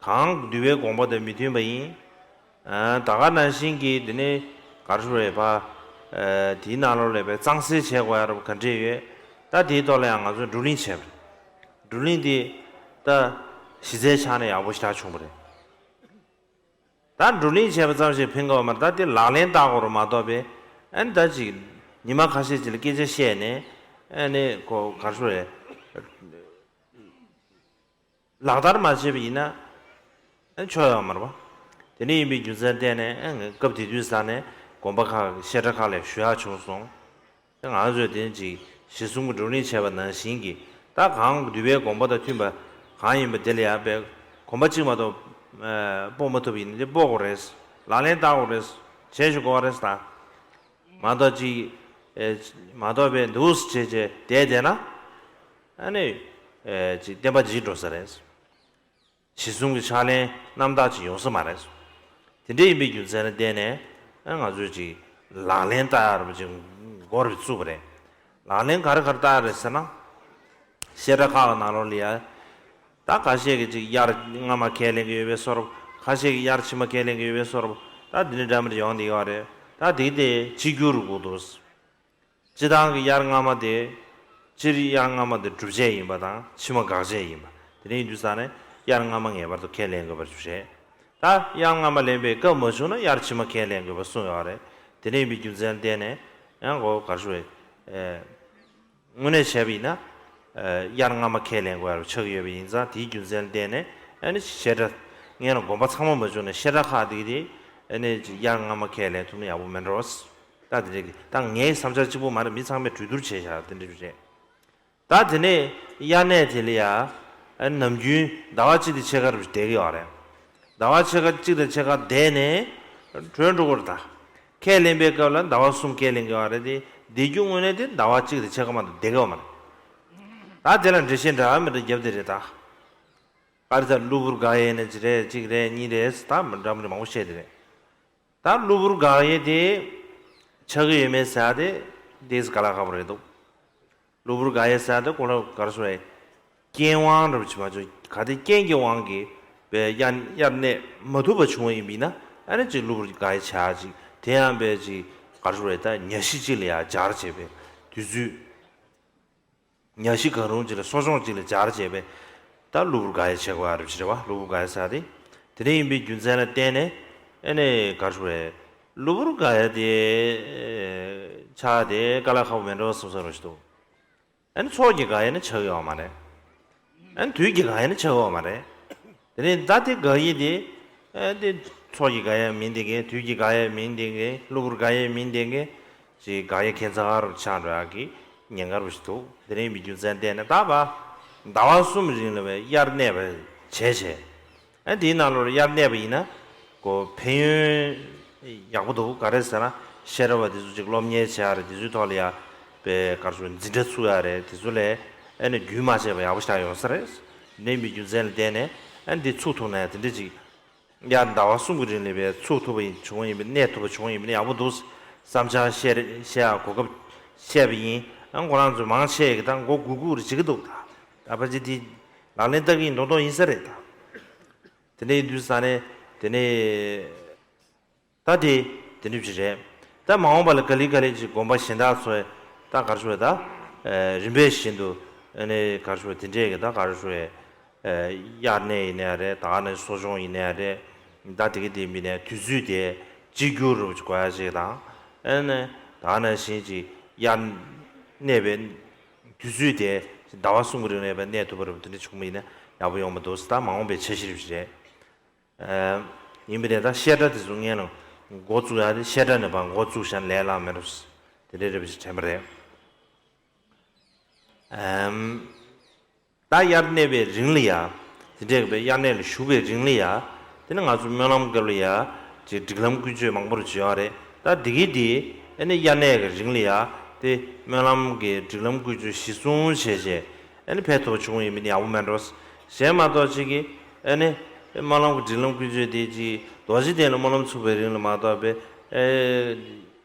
གང་འདུལ་བའི་དགོངས་པ་དང་མི་མཐུན་པ་ཡིན། ཨ། ད་ག་ནང་བཞིན་གྱི་དེ་ནས་ག་རེ་ཟེར་བ། ཨ། དེའི་ནང་ལོགས་ལ་བའི་གཙང་སེལ་བྱེད་དགོས་ཡག་རབ་ག་འདྲས་ཡོད། ད་དེའི་ཐོག་ལ་ཡང་ང་ཚོས་བགྲོ་གླེང་བྱས་པ་རེད། བགྲོ་གླེང་དེ་ད་གཞི་རྩའི་ཆ་ནས་ཡག་པོ་ཞེ་དྲག་བྱུང་བ་རེད། ད་བགྲོ་གླེང་བྱས་པ་ཙམ་ཞིག་ཕན་གྱི་ཡོད་མ་རེད། ད་དེ་ལག་ལེན་བསྟར་དགོས་རེད་མ་གཏོགས་པས། ཨ་ནི་ད་ཅིག་ཉི་མ་ཁ་ཤས་ཅིག་ལ་སྐད་ཆ་བཤད་ནས། ཨ་ནི་ཁོ་ག་རེ་ཟེར་བ། ལག་བསྟར་མ་བྱས་པ་ཡིན་ན་ཨ་ཆོག་ཡོད་མ་རེད་པ། དེ་འདྲ་ཡིན་པའི་རྒྱུ་མཚན་བརྟེན་ནས། ཨ། ངས་སྐབས་དེ་དུས་ས་ནས་དགོན་པ་ཁག་གི་བཤད་གྲྭ་ཁག་ལ་ཞུ་ཡག་བྱུང་སོང་། ཨ། ང་ཚོས་དེ་ཅིག་གཞི་གསུམ་གྱི་བགྲོ་གླེང་བྱས་པ་ནང་བཞིན་གྱི། ད་གང་འདུལ་བའི་དགོངས་པ་དང་མཐུན་པ་གང་ཡིན་པ་དེ་ལ་ཡ་པའི་གོམ་པ་གཅིག་མ་གཏོགས། ཨ། སྤོ་མ་ཐུབ་པ་ཡིན་ན་དེ་སྤོ་དགོས་རེད། ལག་ལེན་བསྟར་དགོས་རེད། བྱེད་ཤོག་དགོས་རེད་ད། མ་གཏོགས་ཅིག་ཨེ། མ་གཏོགས་པའི་འདུག་སེ་བྱས་བྱས་བསྡད་བསྡད་ན། ཨ་ནི། ཨེ། ཅིག་བསྟན་པ་འཇིག་འགྲོ་ས་རེད། གཞི་གསུམ་གྱི་ཕྱག་ལེན་རྣམ་དག་ཅིག་ཡོང་ས་མ་རེད། དེ་འདྲ་ཡིན་པའི་རྒྱུ་མཚན་ལ་བརྟེན་ནས། ཨ། ང་ཚོས་ཅིག་ལག་ལེན་བསྟར་ཡག་རེད་པ་ཅིག་འགོ་རེ་བཙུགས་པ་རེད། ལག་ལེན་ག་རེ་ག་རེ་བསྟར་ཡག་རེད་ཟེར་ན། བཤད་གྲྭ་ཁག་གི་ནང་ལོགས་ལ་ཡ། ད་ཁ་ཤས་ཀྱིས་ཅིག་དབྱར་སྔ་མ་ཁས་ལེན་གྱི་ཡོད་པའི་བཟོ་འདྲ། ཁ་ཤས་ཀྱིས་དབྱར་ཕྱི་མ་ཁས་ལེན་གྱི་ཡོད་པའི་བཟོ་འདྲ། ད་འདི་འདྲ་འདྲ་མི་འདྲ་ཡོང་བསྡད་ཡོད་རེད། ད་དེ་དེ་གཅིག་གྱུར་དགོས་འདུག་སྤྱིར་བཏང་གི་དབྱར་སྔ་མ་དེ། སྤྱིར་དབྱར་སྔ་མ་དེ་སྒྲུབ་བྱེད་ཡིན་པ་དང་ཕྱི་མ་དགག་བྱེད་ཡིན་པ། དེ་འདྲ་ཡིན་དུས་ཙང་ནས་དབྱར་སྔ་མ་ངེས་པར་དུ་ཁས་ལེན་དགོས་པར་གྱུར་རེད། ད་དབྱར་སྔ་མ་ལེན་པའི་སྐབས་མ་བྱུང་ན་དབྱར་ཕྱི་མ་ཁས་ལེན་དགོས་པ་གསུངས་ཡོད་རེད། དེ་འདྲ་ཡིན་པའི་རྒྱུ་མཚན་ལ་བརྟེན་ནས་ཡང་གོ་ག་རེ་ཟེར་བ། ཨེ། དངོས་གནས་བྱས་པ་ཡིན་ན། ཨ། དབྱར་སྔ་མ་ཁས་ལེན་དགོས་ཡག་ཆགས་ཀྱི་ཡོད་པ་ཡིན་ཙང་། དེའི་རྒྱུ་མཚན་ལ་བརྟེན་ནས། ཨ་ནི་བཤད་གྲྭ་སྔོན་ལ་དགོན་པ་ཚང་མ་མ་བྱུང་ནས་བཤད་གྲྭ་ཁག་དེ་གི་དེ། ཨ་ནི་དབྱར་སྔ་མ་ཁས་ལེན་ཐུབ་ན་ཡག་པོ་མེད་འགྲོ། ད་དེ་འདྲ་གི། ད་ངའི་བསམ་འཆར་གཅིག་པོ་མ་རེད། མི་ཚང་མས་གྲོས་བསྡུར་བྱས་བཞག་དེ་འདྲ་རེད། ད་དེ་ནས་དབྱར་གནས་དེ་ལ་ཡ། ཨ། ནམ་རྒྱུན་ཟླ་བ་གཅིག་དང་ཕྱེད་ཀ་རེ་བསྡད་ཀྱི་ཡོད་རེད། ཟླ་བ་ཕྱེད་ཀ་གཅིག་དང་ཕྱེད་ཀ་བསྡད་ནས་གྲོལ་འགྲོ་གི་རེད་ད། ཁས་ལེན་པའི་སྐབས་ལ་ཟླ་བ་གསུམ་ཁས་ལེན་གྱི་ཡོད་རེད་དེ། བསྡད་རྒྱུ་དངོས་གནས་དེ་ཟླ་བ་གཅིག་དང་ཕྱེད་ཀ་མ་གཏོགས་བསྡད་ཀྱི་ཡོད་མ་རེད། ད་དེ་ལ་འགྲེལ་བཤད་འདྲ་མི་འདྲ་བརྒྱབ་བསྡད་རེད་ད། ཨ་རི་ད་གློ་བུར་འགག་ཡས་ནི་ཅི་རེད། གཅིག་རེད། གཉིས་རེད། ད་མི་འདྲ་མི་འདྲ་མང་པོ་བཤད་བསྡད་རེད། ད་གློ་བུར་འགག་ཡས་དེ། ཆགས་ཀྱི་ཡོད་མེད་ཟེར་ཏེ་དེས་ག་ལ་ཁག་པོ་རེད་འདུག་གློ་བུར་འགག་ཡས་ཟེར་ཏེ་ཁོ་རང་ག་རེ་ཟེར་རེད། རྐྱེན་དབང་རབ་ཅིག་མ་བྱུང་ག་དེ་རྐྱེན་གྱི་དབང་གིས་པའི་དབྱར་དབྱར་གནས་མ་ཐུབ་པ་བྱུང་བ་ཡིན་པ་ཡིན་ན་ཨ་ནི་ཅིག་གློ་བུར་འགག་ཡས་ཆགས་ཅིག་དེ་ཡང་པའི་ཅིག་ག་རེ་ཟེར་རེད། ད་ཉ་ཤི་ཅིག་ལ་ཡང་སྦྱར་བྱས་པའི་དུས་ཚོད། ཉ་ཤི་གང་རུང་ཅིག་ལ་གསོ་སྦྱོང་ཅིག་ལ་སྦྱར་བྱས་པས་ད་གློ་བུར་འགག་ཡས་བྱེད་དགོས་ཡ་རེད་ཟེར་བ། གློ་བུར་འགག་ཡས་ཟེར་ཏེ། དེ་འདྲ་ཡིན་པའི་རྒྱུ་མཚན་ལ་བརྟེན་ནས་ཨ་ནི་ག་རེ་ཟེར་རེད། གློ་བུར་འགག་ཡས་དེ་ཆགས་དེ་དཀའ་ལས་ཁག་པོ་མེད་འགྲོ་བསམ་བསམ་རོ་ཞིག་འདུག་ཨ་ནི་ཚོགས་ཀྱིས་འགག་ཡས་ནི་ཆགས་ཡོད་མ་རེད། ཨ་ནི་དུས་ཀྱིས་འགག་ཡས་ནི་ཆགས་ཡོད་མ་རེད། དེ་ནས་ད་དེ་འགག་ཡས་དེ། ཨ་དེ་ཚོགས་ཀྱིས་འགག་ཡས་མིན་དེ་གས། དུས་ཀྱིས་འགག་ཡས་མིན་དེ་གས། གློ་བུར་འགག་ཡས་མིན་དེ་གས། ཅིག་འགག་ཡས་ཁྱད་མཚར་ཆགས་འགྲོ་ཡག་གི་ཉེན་ཁ་རུ་ཞིག་འདུག་དེ་རིང་མི་རྒྱུ་མཚན་བལྟས་ནས་ད་བ། ཟླ་བ་གསུམ་རིང་ལ་བའི་དབྱར་གནས་པ་བྱས་བྱས། ཨ་དེའི་ནང་ལོགས་ལ་དབྱར་གནས་པ་ཡིན་ན་ཁོ་ཕན་ཡོན་ཡག་པོ་འདུག་ག་རེ་ཟེར་ན་བཤད་གྲྭ་བ་དེ་ཚོ་ཅིག་སློབ་གཉེར་བྱེད་ཡག་རེད། དེ་ཚོའི་ཐོག་ལ་ཡ་པའི་ག་རེ་ཟེར་འཛིན་གྲྭ་ཚུགས་ཡག་རེད། དེ་ཚོ་ལས་ཨ་ནི་རྒྱུན་མ་ཆད་པ་ཡག་པོ་ཞིག་ཡོང་ས་རེད། ནས་མི་རྒྱུ་མཚན་ལ་བརྟེན་ནས་ཨ་ནི་འདི་ཚུགས་ཐུབ་ན་ཡ་དེ་འདྲ་ཅིག་དབྱར་ཟླ་བ་གསུམ་གྱི་རིང་ལ་བའི་ཚུགས་ཐུབ་པ་ཡིན་བྱུང་ཡིན་པ་གནས་ཐུབ་པ་བྱུང་ཡིན་པ་ནི་ཡག་པོ་འདུག་བསམ་འཆར་བཤད་བཤད་ཡག་གོ་སྐབས་བཤད་པ་ཡིན། ཨ་ཁོ་རང་ཚོས་མང་ཆེ་གི་ད་མགོ་སྒུར་སྒུར་རེ་བྱེད་ཀྱི་འདུག་ད་ད་ཕལ་ཆེར་དེ་ལག་ལེན་བསྟར་གྱི་ཡིན་མདོག་མདོག་ཡིན་ས་རེད་ད། དེ་འདྲ་ཡིན་དུས་ས་ནས་དེ་ནས་ད་དེ་དེ་འདྲ་ཅིག་རེད། ད་མ་འོངས་པ་ལ་ག་ལེ་ག་ལེ་ཅིག་དགོན་པ་གཞན་དག་ཚོས་ད་ག་རེ་ཞུ་བས་ད་རིམ་པས་བཞིན་དུ་ཨ་ནི་ག་རེ་ཞུ་བས་དེ་འདྲས་ཀྱི་ད་ག་རེ་ཞུ་བས། དབྱར་གནས་ཡིན་ནའི་རེད། ད་ག་ནང་བཞིན་གསོ་སྦྱོང་ཡིན་ནའི་རེད། ད་དེ་ག་དེ་མིན་ནའི་དུས་ཚོད་དེ་གཅིག་གྱུར་རུ་དགོས་ཡ་ཞིག་དང་། ཨ་ནི་ད་ག་ནང་བཞིན་ཅིག་དབྱར་གནས་པའི་དུས་ཚོད་དེ་ཟླ་བ་གསུམ་གྱི་རིང་ལ་ཡང་གནས་ཐུབ་པ་རུ་དེ་འདྲ་བྱུང་བ་ཡིན་ན་ཡག་པོ་ཡོང་མི་འདུག་ད་མ་འོངས་པའི་འཆར་གཞི་རེད། ཡིན་པ་རེད། ད་བཤད་གྲྭ་དེ་ཚོ་སྔོན་ལ་འགོ་བཙུགས་ཡ་དེ་བཤད་གྲྭ་ནས་ཕར་འགོ་བཙུགས་བཞག་ལས་སླ་མེད་རུ་དེ་འདྲ་རེད་པ་ཞིག་དྲན་པ་རེད། ད་དབྱར་གནས་པའི་རིང་ལ་ཡ། དེ་འདྲའི་དབྱར་གནས་ལ་བཞུགས་པའི་རིང་ལ་ཡ། དེ་ནི་ང་ཚོ་སྨོན་ལམ་སྐབས་ལ་ཡ། ཅིག་སྒྲིག་ལམ་ཀུན་སྤྱོད་མང་པོ་རུ་བྱེད་ཡོད་རེད། ད་འདི་གི་འདི་ཨ་ནི་དབྱར་གནས་ཀྱི་རིང་ལ་ཡ། དེ་སྨོན་ལམ་གྱི་སྒྲིག་ལམ་ཀུན་སྤྱོད་གཞི་བཟུང་བྱས་བྱས་ཨ་ནི་ཕེབས་ཐུབ་པ་བྱུང་ཡོད་མིན་ཡག་པོ་མེད་འགྲོ། གཞན་མ་གཏོགས་ཅིག་གིས་ཨ་ནི་སྨོན་ལམ་གྱི་སྒྲིག་ལམ་ཀུན་སྤྱོད་དེ་ཅིག་རྡོ་རྗེ་གདན་ལ་སྨོན་ལམ་ཚུགས་པའི་རིང་ལ་མ་གཏོགས་པའི་ཨེ།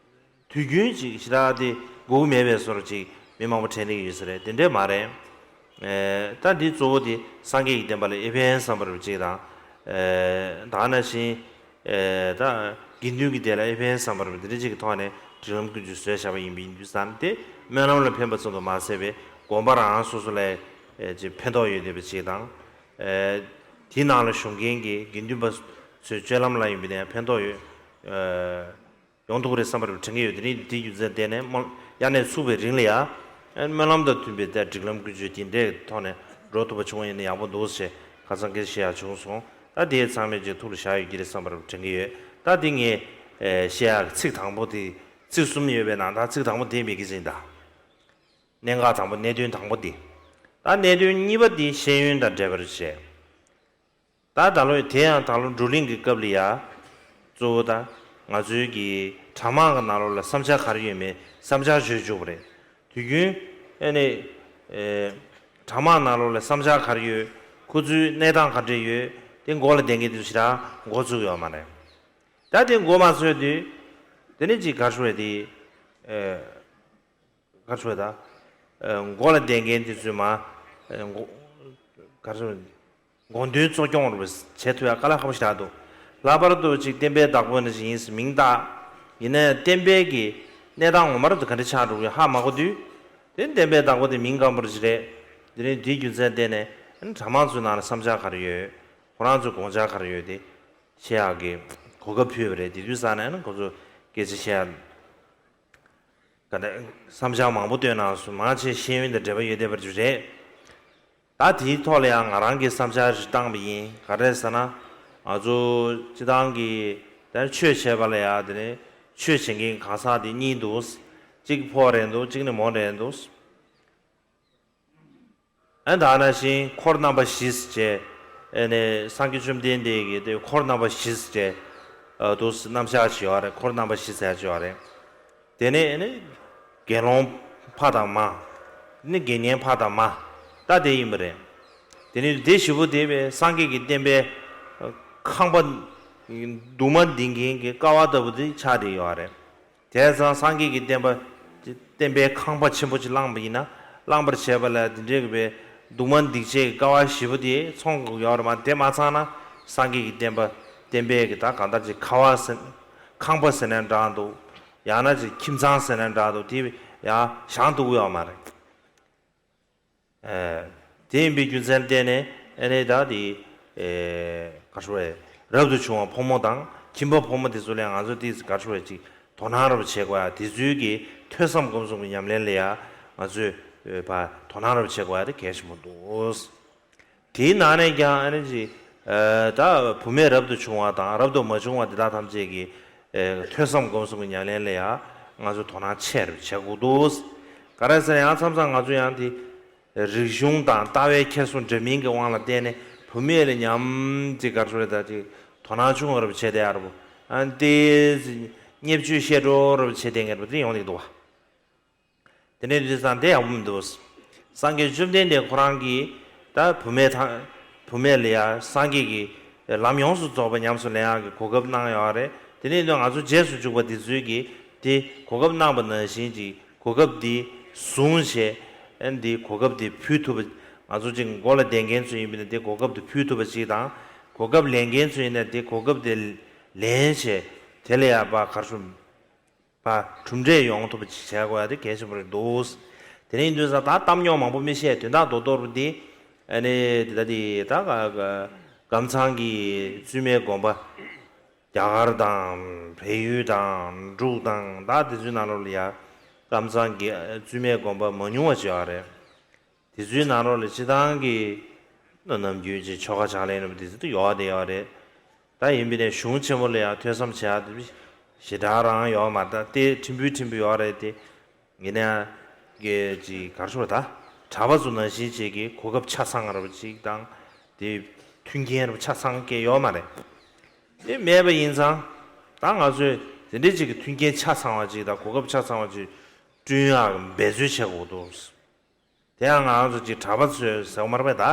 དུས་རྒྱུན་ཅིག་ཞེ་དྲག་དེ་སྒུག་མེད་པའི་བཟོ་འདྲ་ཅིག་མི་མང་པོ་དྲན་གྱི་ཡོད་ས་རེད། དེ་འདྲས་མ་རེད། ཨེ། ད་འདི་གཙོ་བོ་དེ་སངས་རྒྱས་ཀྱི་བསྟན་པ་ལ་ཨེ་ཕན་བསམ་པ་རུ་ཅིག་དང་། ཨེ། ད་ག་ནང་བཞིན། ཨེ། ད་དགེ་འདུན་གྱི་སྡེ་ལ་ཨེ་ཕན་བསམ་པ་རུ་འདི་འདྲ་ཅིག་གི་ཐོག་ནས་སྒྲིག་ལམ་ཀུན་སྤྱོད་བཟོས་བཞག་པ་ཡིན་པ་ཡིན་དུས་ཙང་དེ་སྨོན་ལམ་ལ་ཕན་པ་ཙམ་དུ་མ་ཟད་པའི་དགོན་པ་རང་སོ་སོ་ལ་ཨེ་ཅིག་ཕན་ཐོགས་ཡོད་བསྡད་པ་ཅིག་དང་། ཨེ། དེའི་ནང་ལ་བཞུགས་མཁན་གྱི་དགེ་འདུན་པ་ཚོའི་སྤྱོད་ལམ་ལ་ཡིན་པ་ནས་ཕན་ཐོགས་ཡོད། ཨེ། ཡོང་ཐུབ་ཀྱི་རེད་བསམ་པ་རུ་དྲན་གྱི་ཡོད། དེ་རིང་དེའི་རྒྱུ་མཚན་བརྟེན་ནས་སྨོན་དབྱར་གནས་ཚུགས་པའི་རིང་ལ་ཡ། སྨོན་ལམ་དང་མཐུན་པའི་དེ་སྒྲིག་ལམ་ཀུན་སྤྱོད་དེ་འདྲའི་ཐོག་ནས་འགྲོ་ཐུབ་པ་བྱུང་བ་ཡིན་ན་ཡག་པོ་འདུག་ཞེས་ཁ་སང་སྐད་ཆ་བཤད་ཡག་བྱུང་སོང་། ད་དེ་ཚང་མས་ཅིག་ཐུགས་ལ་བཞག་ཡོད་ཀྱི་རེད་བསམ་པ་རུ་དྲན་གྱི་ཡོད། ད་དེ་ངས་བཤད་ཡག་ཚིག་དང་པོ་དེ། ཚིག་གསུམ་ཡོད་པའི་ནང་ད་ཚིག་དང་པོ་དེ་མེད་ཀྱི་ཟིན་ད། གནད་འགག་དང་པོ་གནད་དོན་དང་པོ་དེ། ད་གནད་དོན་གཉིས་པ་དེ་ཤེས་ཡོན་དང་འབྲེལ་བར་བྱས། ད་ད་ལོ་དེ་ཡང་ད་ལོ་བགྲོ་གླེང་གི་སྐབས་ལ་ཡ། གཙོ་བོ་ད་ང་ཚོའི་གི་གྲྭ་མང་གི་ནང་ལོགས་ལ་བསམ་འཆར་ག་རེ་ཡོད་མེད་བསམ་འཆར་བརྗོད་བཅུག་པ་རེད། དུས་རྒྱུན་ཨེ་ནས་ཨེ། གྲྭ་མང་ནང་ལོགས་ལ་བསམ་འཆར་ག་རེ་ཡོད། ཁོ་ཚོའི་གནས་སྟངས་ག་འདྲ་ཡོད། དེ་མགོ་ལ་བསྡད་མཁན་དེ་ཚོ་ཞེ་དྲག་མགོ་ཚོས་ཡོད་མ་རེད། ད་དེ་མགོ་མ་ཚོས་དུས། དེ་ནས་ཅིག་ག་རེ་ཞུ་དགོས་རེད་དེ། ཨེ། ག་རེ་ཞུ་དགོས་རེད་ད། ཨེ། མགོ་ལ་བསྡད་མཁན་དེ་ཚོས་མ། ཨེ། མགོ། ག་རེ་ཞུ་དགོས་རེད། དགོངས་དོན་གཙོ་སྐྱོང་རུ་བྱེད་ཐུབ་ཡ་དཀའ་ལས་ཁག་པོ་ཞིག་རག་འདུག་ལྷག་པར་དུ་ཅིག་བསྟན་པའི་བདག་པོ་ནང་བཞིན་ཡིན་ཟེར་མིང་བཏགས། ཡིན་ནའི་བསྟན་པའི་གི་གནས་སྟངས་ངོ་མ་རུ་ག་འདྲ་ཆགས་འགྲོ་གི་ཧ་མ་གོ་དུས། དེ་བསྟན་པའི་བདག་པོ་དེ་མིང་སྐམ་པོ་ཞིག་རེད། དེ་རིང་དེའི་རྒྱུ་མཚན་བརྟེན་ནས་གྲྭ་མང་ཚོའི་ནང་ལ་བསམ་འཆར་ག་རེ་ཡོད། ཁོ་རང་ཚོའི་དགོངས་འཆར་ག་རེ་ཡོད་དེ། བཤད་ཡག་གི་གོ་སྐབས་ཕུལ་བ་རེད། དེ་དུས་ཙང་ནས་ཁོ་ཚོ་སྐད་ཆ་བཤད་ཡག་ག་འདྲ་བསམ་འཆར་མང་པོ་བཏོན་གནང་སོང་། མང་ཆེ་ཤེས་ཡོན་དང་འབྲེལ་བ་ཡོད་བསྡད་པ་རེད། ད་དེའི་ཐོག་ལ་ཡང་ང་རང་གི་བསམ་འཆར་ཞིག་བཏང་བ་ཡིན། ག་རེ་ཟེར་ན། ང་ཚོ་སྤྱི་བཏང་གི་ད་ཆོས་བྱེད་པ་ལ་ཡང་དེ་ནས་ཆོས་བྱེད་མཁན་གང་ཟག་དེ་གཉིས་འདུག་གཅིག་ཕོ་རེད་འདུག་གཅིག་ནི་མོ་རེད་འདུག་ཨ་ད་ནང་བཞིན་འཁོར་རྣམ་པ་བཞི་ཟེར་བྱས། ཨ་ནི་སངས་རྒྱས་བཅོམ་ལྡན་འདས་ཀྱིས་དེ་འཁོར་རྣམ་པ་བཞི་ཟེར་བྱས། ཨ་དུ་རྣམ་གཞག་བྱས་ཡོད་རེད། འཁོར་རྣམ་པ་བཞི་ཟེར་བྱས་ཡོད་རེད། དེ་ནས་ཨ་ནི་དགེ་སློང་ཕ་དང་མ། ནི་དགེ་བསྙེན་ཕ་དང་མ། ད་དེ་ཡིན་པ་རེད། དེ་ནས་དེ་བཞི་པོ་དེ་བས་སངས་རྒྱས་ཀྱི་བསྟན་པའི་ཁང་པ་གདུང་མ་འདིང་མཁན་གྱི་ཀ་བ་ལྟ་བུ་དེ་ཆགས་བསྡད་ཡོད་རེད། དེ་ཙང་སངས་རྒྱས་ཀྱི་བསྟན་པ་བསྟན་པའི་ཁང་པ་ཆེན་པོ་ཅིག་བླངས་པ་ཡིན་ན། བླངས་པར་བྱས་པ་ལ་དེ་འདྲའི་གི་བའི་སྡུག་བསྔལ་སྡིག་བྱས་ཀྱི་དཀའ་བ་ཞེ་པོ་དེ་ཚོང་དགོས་ཡོད་རེད་མ། དེ་མ་ཚང་ན་སངས་རྒྱས་ཀྱི་བསྟན་པ་བསྟན་པའི་གི་ད་གང་ལྟར་ཅིག་ཁ་བ་ཟེར་ཁང་པ་ཟེར་ན་འདྲ་འདུག་ཡང་ན་ཅིག་ཁྱིམ་ཚང་ཟེར་ན་འདྲ་འདུག་དེ་ཡང་བཞེངས་ཐུབ་ཀྱི་ཡོད་མ་རེད། ཨ། དེ་ཡིན་པའི་རྒྱུ་མཚན་བརྟེན་ནས་ཨ་ནི་ད་དེ་ཨེ་ག་རེ་ཟེར་རབ་ཏུ་བྱུང་བ་ཕོ་མོ་དང་ཁྱིམ་པ་ཕོ་མོ་དེ་ཚོ་ལ་ང་ཚོ་དེ་ག་རེ་ཟེར་ཅིག་དོ་སྣང་རབ་བྱེད་དགོས་ཡ། དེ་ཚོའི་གི་ཐོས་བསམ་སྒོམ་གསུམ་གྱི་ཉམས་ལེན་ལ་ཡ་ང་ཚོས་ཨེ་ཕ་དོ་སྣང་རབ་བྱེད་དགོས་ཡ་དེ་གལ་ཆེན་པོ་འདུག་དེའི་ནང་ནས་ཀྱང་ཨ་ནི་ཅིག་ཨ་ད་བུད་མེད་རབ་ཏུ་བྱུང་བ་དང་རབ་ཏུ་མ་བྱུང་བ་དེ་དག་ཐམས་ཅད་ཀྱི་ཨེ་ཐོས་བསམ་སྒོམ་གསུམ་གྱི་ཉམས་ལེན་ལ་ཡ་ང་ཚོས་དོ་སྣང་ཆེ་རུ་བྱེད་དགོས་འདུག་ག་རེ་ཟེར་ན་ཡང་མཚམས་མཚམས་ང་ཚོ་ཡང་དེ་རིག་གཞུང་དང་ལྟ་བའི་ཁྱེར་སོ་འདྲ་མིན་གྱི་དབང་ལ་བརྟེན་ནས་བུད་མེད་ལ་ཉམས་ཅིག་ག་རེ་ཟེར་ད་ཅིག་དོ་སྣང་ཆུང་རབ་བྱས་ཏེ་ཨ་རུ་ཨ་ཏེ་བརྙས་བཅོས་བཤད་སྤྲོ་རབ་བྱས་ཏེ་ངེར་པ་དེ་ཡོང་གི་འདུག་བ། དེ་ནས་དུས་སང་དེ་ཡག་པོ་མི་འདུག་སངས་རྒྱས་བཅོམ་ལྡན་འདས་ཁོ་རང་གིས་ད་བུད་མེད་དང་བུད་མེད་ལ་ཡ་སངས་རྒྱས་ཀྱི་ལམ་ཡོངས་སུ་རྫོགས་པ་ཉམས་སུ་ལེན་ཡག་གི་གོ་སྐབས་གནང་ཡོད་རེད། དེ་ནས་ང་ཚོ་རྗེས་སུ་འཇུག་པ་འདི་ཚོས་ཀྱིས་དེ་གོ་སྐབས་གནང་བ་ནང་བཞིན་གྱི་གོ་སྐབས་འདི་བཟུང་བྱས་ཨ་ནི་འདི་གོ་སྐབས་འདི་ཕུལ་ཐུབ་པ། ང་ཚོ་ཅིག་མགོ་ལ་བསྡད་མཁན་ཚོ་ཡིན་པ་ན་དེ་གོ་སྐབས་འདི་ཕུལ་ཐུབ་པ་ཅིག་དང་། གོ་སྐབས་ལེན་མཁན་ཚོ་ཡིན་ན་དེ་གོ་སྐབས་དེ་ལེན་བྱས་དེ་ལ་ཡ་པ་གར་སོང་བ་གྲུབ་འབྲས་ཡོང་ཐུབ་པ་ཅིག་བྱ་དགོས་ཡ་དེ་གལ་ཆེན་པོ་རེད་འདུག་དེ་ནས་ཡིན་དུས་ཙང་ད་གཏམ་རྙོག་མང་པོ་མི་བཤད། དོན་དག་རྡོག་རྡོག་རུ་འདི་ཨ་ནི་དེ་ད་དེ་ད་ག་ག་ཀམ་ཚང་གི་བཙུན་མའི་དགོན་པ་རྒྱ་གར་དང་བལ་ཡུལ་དང་འབྲུག་དང་ད་དེ་ཚོའི་ནང་ལོགས་ལ་ཡ་ཀམ་ཚང་གི་བཙུན་མའི་དགོན་པ་མ་ཉུང་བ་ཅིག་ཡོད་རེད། དེ་ཚོའི་ནང་ལོགས་ལ་སྤྱི་བཏང་གི་ནམ་རྒྱུན་གྱི་ཆོ་ག་ཕྱག་ལེན་རིམ་པ་དེ་ཚོ་ཡོད་དེ་ཡོད་རེད། ད་ཡིན་པའི་ནས་གཞུང་ཆེན་མོ་ལ་ཡང་ཐོས་བསམ་བྱེད་ཡག་དེ་ཞེ་དྲག་རང་ཡོད་མ་རེད། ད་དེ་ཕྲན་བུ་ཕྲན་བུ་ཡོད་རེད་དེ། ཡིན་ན་གི་ཅིག་ག་རེ་ཞུ་བ་ད་གྲྭ་པ་ཚོ་ནང་བཞིན་བྱེད་ཀྱི་གོ་སྐབས་ཆ་ཚང་རབ་ཅིག་དང་དེ་མཐུན་རྐྱེན་རབ་ཆ་ཚང་གི་ཡོད་མ་རེད། དེ་མེད་པ་ཡིན་ཙང་ད་ང་ཚོས་དེ་འདྲའི་ཅིག་གི་མཐུན་རྐྱེན་ཆ་ཚང་བ་ཅིག་དང་གོ་སྐབས་ཆ་ཚང་བ་ཅིག་བསྐྲུན་ཡག་འབད་རྩོལ་བྱེད་དགོས་འདུག་དེ་ཡང་ང་ཚོ་ཅིག་གྲྭ་པ་ཚོས་ཟེར་བ་མ་རེད་པས་ད།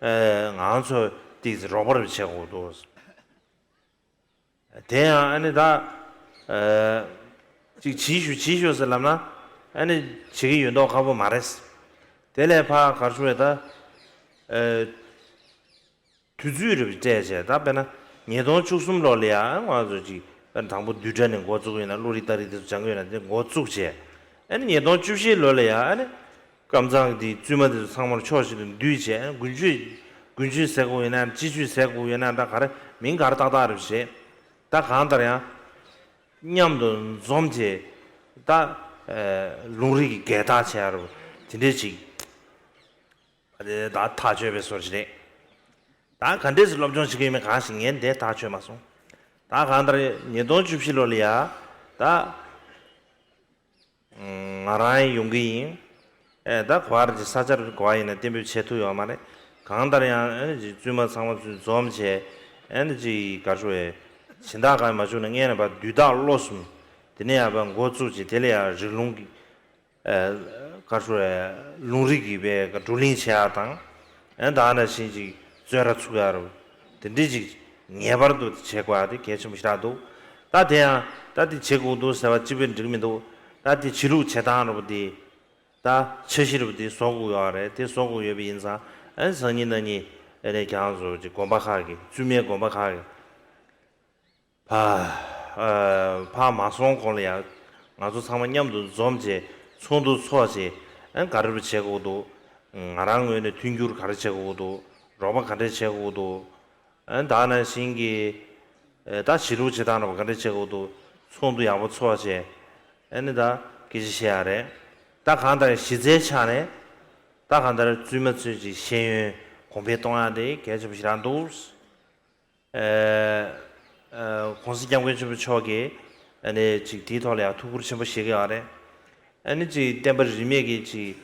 ཨེ་ང་ཚོ་ཏིག་ཙི་རོགས་པ་རེ་བྱེད་དགོས་འདུག་དེ་ཡང་ཨ་ནི་ད་ཨེ་ཅིག་བྱིས་ཤོག་བྱིས་ཤོག་ཟེར་ལབ་ན་ཨ་ནི་བྱེད་ཀྱི་ཡོད་མདོག་ཁ་པོ་མ་རེད། དེ་ལས་ཕར་གར་ཞུ་བས་ད་ཨེ། དུས་ཚོད་རེ་སྤྲད་བྱས་ད་དཔེར་ན་ཉིས་སྟོང་བཅུ་གསུམ་ལོ་ལ་ཡ་ང་ཚོ་ཅིག་དཔེར་ན་དང་པོ་བསྡུས་གྲྭ་ནས་འགོ་བཙུགས་ཡོད་ན་བློ་རིག་ལྟ་རིག་དེ་ཚོ་སྦྱང་གི་ཡོད་ན་དེ་འགོ་བཙུགས་བྱས། ཨ་ནི་ཉིས་སྟོང་བཅུ་བཞི་ལོ་ལ་ཡ་ཨ་ནི་ཀམ་ཚང་གི་བཙུན་མ་དེ་ཚོ་ཚང་མར་ཕྱོགས་བཞི་ནས་འདུས་བྱས་ཨ་ནི་དགུན་ཆོས་དགུན་ཆོས་ཟེར་དགོས་ཡོད་ན་སྤྱི་ཆོས་ཟེར་དགོས་ཡོད་ན་ད་ག་རེ་མིང་ག་རེ་ཏག་ཏག་རེ་བྱས། ད་གང་ལྟར་ཡང་མཉམ་དུ་འཛོམས་བྱས་ད་ལུང་རིགས་ཀྱི་འགལ་རྟགས་བྱས་ཡ་རུ་དེ་འདྲས་ཅིག་ད་ཐག་གཅོད་པའི་སོར་ཞིག་རེད། ད་ག་འདྲས་སུ་སློབ་སྦྱོང་བྱེད་ཀྱི་ཡོད་མེད་གང་ཞིག་ངས་འདི་ཐག་ཆོད་མ་སོང་། ད་གང་ལྟར་ཉིས་སྟོང་བཅུ་བཞི་ལོ་ལ་ཡ་ད་ང་རང་ཡོང་གི་ཡིན། ཨེ་ད་ག་བར་གྱི་ས་ཆར་ག་བ་ཡིན་ན་གཏན་འབེབས་བྱེད་ཐུབ་ཡོད་མ་རེད། གང་ལྟར་ཡང་ཨེ་ཅིག་བཙུན་མ་ཚང་མ་ཚུར་འཛོམས་བྱས་ཨེ་ཅིག་ག་རེ་ཞུ་བས་སྦྱིན་བདག་གང་ཡང་མ་བྱུང་ན་སྔས་ནས་ཕར་དུས་རྟག་བློ་གསུམ་དེ་ནས་ཡང་ཕར་འགོ་བཙུགས་བྱས་དེ་ལ་ཡང་རིགས་ལུང་གི་ཨ་ག་རེ་ཞུ་རེད། ལུང་རིགས་ཀྱི་བའི་བགྲོ་གླེང་བྱེད་ཡག་དང་། ཨ་ད་ནང་བཞིན་ཅིག་རྩོད་ར་ཚུགས་ཡག་རུ་དེ་འདྲས་ཅིག་ངེས་པར་དུ་བྱེད་དགོས་ཡག་དེ་གལ་ཆེན་པོ་ཞེ་དྲག་འདུག་ད་དེ་ཡང་ད་དེ་བྱེད་དགོས་འདུག་ཟེར་བ་གཅིག་པུས་འགྲིག་མི་འདུག་ད་དེ་བྱེད་ལུགས་བྱེད་སྟངས་རུ་དེ་ད་འཆར་གཞི་རུ་དེ་བཟོ་དགོས་ཡོད་རེད། དེ་བཟོ་དགོས་ཡོད་པ་ཡིན་ཙང་ཨ་སང་ཉིན་གནངས་ཉིན་ཨ་ནས་ཁྱེད་རང་ཚོ་ཅིག་དགོན་པ་ཁག་གི་བཙུན་མའི་དགོན་པ་ཁག་གི་ཕ་ཨ་ཕ་མ་སོང་གོང་ལ་ཡང་ང་ཚོ་ཚང་མ་མཉམ་དུ་འཛོམས་བྱས་ཚོགས་འདུ་ཚོགས་བྱས་ཨ་ག་རེ་བྱེད་དགོས་འདུག་ང་རང་ངོས་ནས་མཐུན་འགྱུར་ག་རེ་བྱེད་དགོས་འདུག་རོགས་པ་ག་འདྲས་བྱེད་དགོས་འདུག་ཨ་ད་ནང་བཞིན་གྱི་ཨ་ད་བྱེད་ལུགས་བྱེད་སྟངས་རོགས་པ་ག་འདྲས་བྱེད་དགོས་འདུག་ཚོགས་འདུ་ཡག་པོ་ཚོགས་བྱས་ཨ་ནི་ད་སྐད་ཆ་བཤད་ཡག་རེད། ད་གང་ལྟར་གཞི་རྩའི་ཆ་ནས་ད་གང་ལྟར་བཙུན་མ་ཚོས་ཀྱི་ཤེས་ཡོན་གོང་འཕེལ་གཏོང་ཡག་དེ་གལ་ཆེན་པོ་ཞིག་རང་འདུག་ཨ་ཨ་༸གོང་ས་༸སྐྱབས་མགོན་ཆེན་པོ་མཆོག་གིས་ཨ་ནི་ཅིག་དེའི་ཐོག་ལ་ཡང་ཐུགས་ཁུར་ཆེན་པོ་བཞེས་ཀྱི་ཡོད་རེད། ཨ་ནི་ཅིག་བསྟན་པ་རིས་མེད་ཀྱི་ཅིག་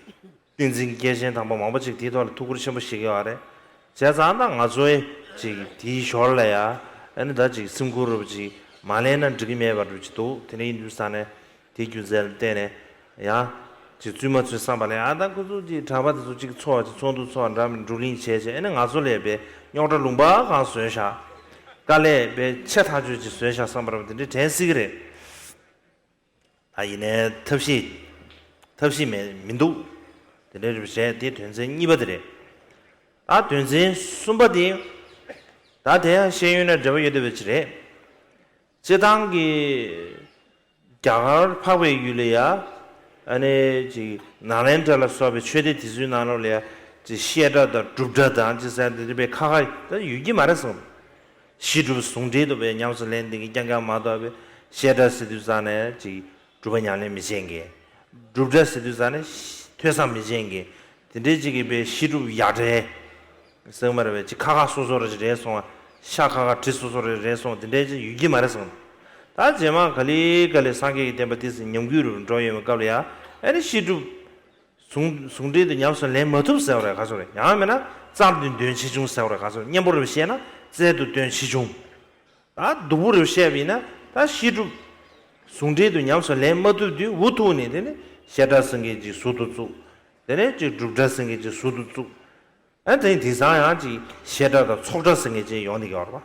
བསྟན་འཛིན་སྐྱེས་ཆེན་དམ་པ་མང་པོ་ཅིག་དེའི་ཐོག་ལ་ཐུགས་ཁུར་ཆེན་པོ་བཞེས་ཀྱི་ཡོད་རེད། བྱས་ཙང་ད་ང་ཚོའི་ཅིག་དེའི་ཞོར་ལ་ཡང་ཨ་ནི་ད་ཅིག་སེམས་ཁུར་རུ་ཅིག་མ་ལེན་ན་འགྲིག་གི་མེད་པ་རུ་ཅིག་འདུག་དེ་འདྲ་ཡིན་དུས་ཙང་ནས། དེའི་རྒྱུ་མཚན་ལ་བརྟེན་ནས་ཡང་ཅིག་བཙུན་མ་ཚོའི་བསམ་པ་ལ་ཡང་ད་ཁོ་ཚོ་ཅིག་གྲྭ་པ་དེ་ཚོ་ཅིག་ཚོགས་ཅིག་ཚོགས་འདུ་ཚོགས་འདྲ་མིན་བགྲོ་གླེང་བྱས་བྱས་ཨ་ནི་ང་ཚོ་ལས་པའི་རྙོག་དྲ་ལུང་པ་གང་བཟོས་ཤག་དཀའ་ལས་པའི་ཆེ་ཐག་ཆོད་ཅིག་བཟོས་ཤག་བསམ་པ་ར་དེ་འདྲའི་དྲན་སྲིད་ཀྱི་རེད། ད་ཡིན་ནའི་ཐབས་ཤེས་ཐབས་ཤེས་མེད་མི་འདུག་དེ་འདྲ་རེད་པ། རེད། དེ་དོན་ཚན་གཉིས་པ་དེ་རེད། ད་དོན་ཚན་གསུམ་པ་དེ། ད་དེ་ཡང་ཤེས་ཡོན་ནང་འབྲེལ་བ་ཡོད་བསྡད་པ་ཅིག་རེད། སྤྱིར་བཏང་གི་རྒྱ་གར་འཕགས་པའི་ཡུལ་ལ་ཡ། ཨ་ནི་ཅིག་ནཱ་ལེནྡྲ་ལ་སོགས་པའི་ཆོས་སྡེ་དེ་ཚོའི་ནང་ལོགས་ལ་ཡ། ཅིག་བཤད་གྲྭ་དང་སྒྲུབ་གྲྭ་དང་ཅིག་ཟེར་དེ་འདྲ་པའི་ཁ་ཁ་ད་ཡོད་ཀྱི་མ་རེད་གསུངས། གཞི་སྒྲུབ་ཟུང་འབྲེལ་དུ་བའི་ཉམས་སུ་ལེན་དེ་གི་རྐྱང་རྐྱང་མ་གཏོགས་པའི་བཤད་གྲྭ་ཟེར་དུས་ཙང་ནས་ཅིག་སྒྲུབ་པ་ཉམས་ལེན་མི་བྱེད་མཁན། སྒྲུབ་གྲྭ་ཟེར་དུས་ཙང་ནས་ཐོས་བསམ་མི་བྱེད་མཁན། དེ་འདྲའི་ཅིག་གི་པའི་གཞི་སྒྲུབ་ཡ་བྲལ། ཟེར་མ་རེད་པས། ཅིག་ཁ་ཁ་སོ་སོ་རེ་རེ་སོང་བ། ཤ་ཁ་ཁ་གྲི་སོ་སོ་རེ་རེ་སོང་བ། དེ་འདྲའི་ཅིག་ཡོད་ཀྱི་མ་རེད་གསུངས། ད་རྗེས་མ་ག་ལེ་ག་ལེ་སངས་རྒྱས་ཀྱི་བསྟན་པ་དེ་ཚོ་ཉམས་རྒུད་རུ་འགྲོ་ཡོང་བའི་སྐབས་ལ་ཡ། ཨ་ནི་གཞི་སྒྲུབ་ཟུང་ཟུང་འབྲེལ་དུ་ཉམས་སུ་ལེན་མ་ཐུབ་ཟེར་བ་རེད་ག་ཚོད་རེད། ཡང་མིན་ན་རྩལ་དུ་འདོན་ཆེ་ཆུང་ཟེར་བ་རེད་ག་ཚོད། སྙན་པོ་རུ་བཤད་ན་རྩལ་དུ་འདོན་ཆེ་ཆུང་། ད་སྡུག་པོ་རུ་བཤད་པ་ཡིན་ན་ད་གཞི་སྒྲུབ་ཟུང་འབྲེལ་དུ་ཉམས་སུ་ལེན་མ་ཐུབ་དུས་འུ་ཐུག་ནས་དེ་ནི་བཤད་གྲྭ་ཟེར་མཁན་ཅིག་ཟུར་དུ་བཙུགས། དེ་ནས་ཅིག་སྒྲུབ་གྲྭ་ཟེར་མཁན་ཅིག་ཟུར་དུ་བཙུགས། ཨ་དེ་དེང་སང་ཡང་ཅིག་བཤད་གྲྭ་དང་ཚོགས་གྲྭ་ཟེར་མཁན་ཅིག་ཡོང་བསྡད་ཀྱི་ཡོད་རེད་པ།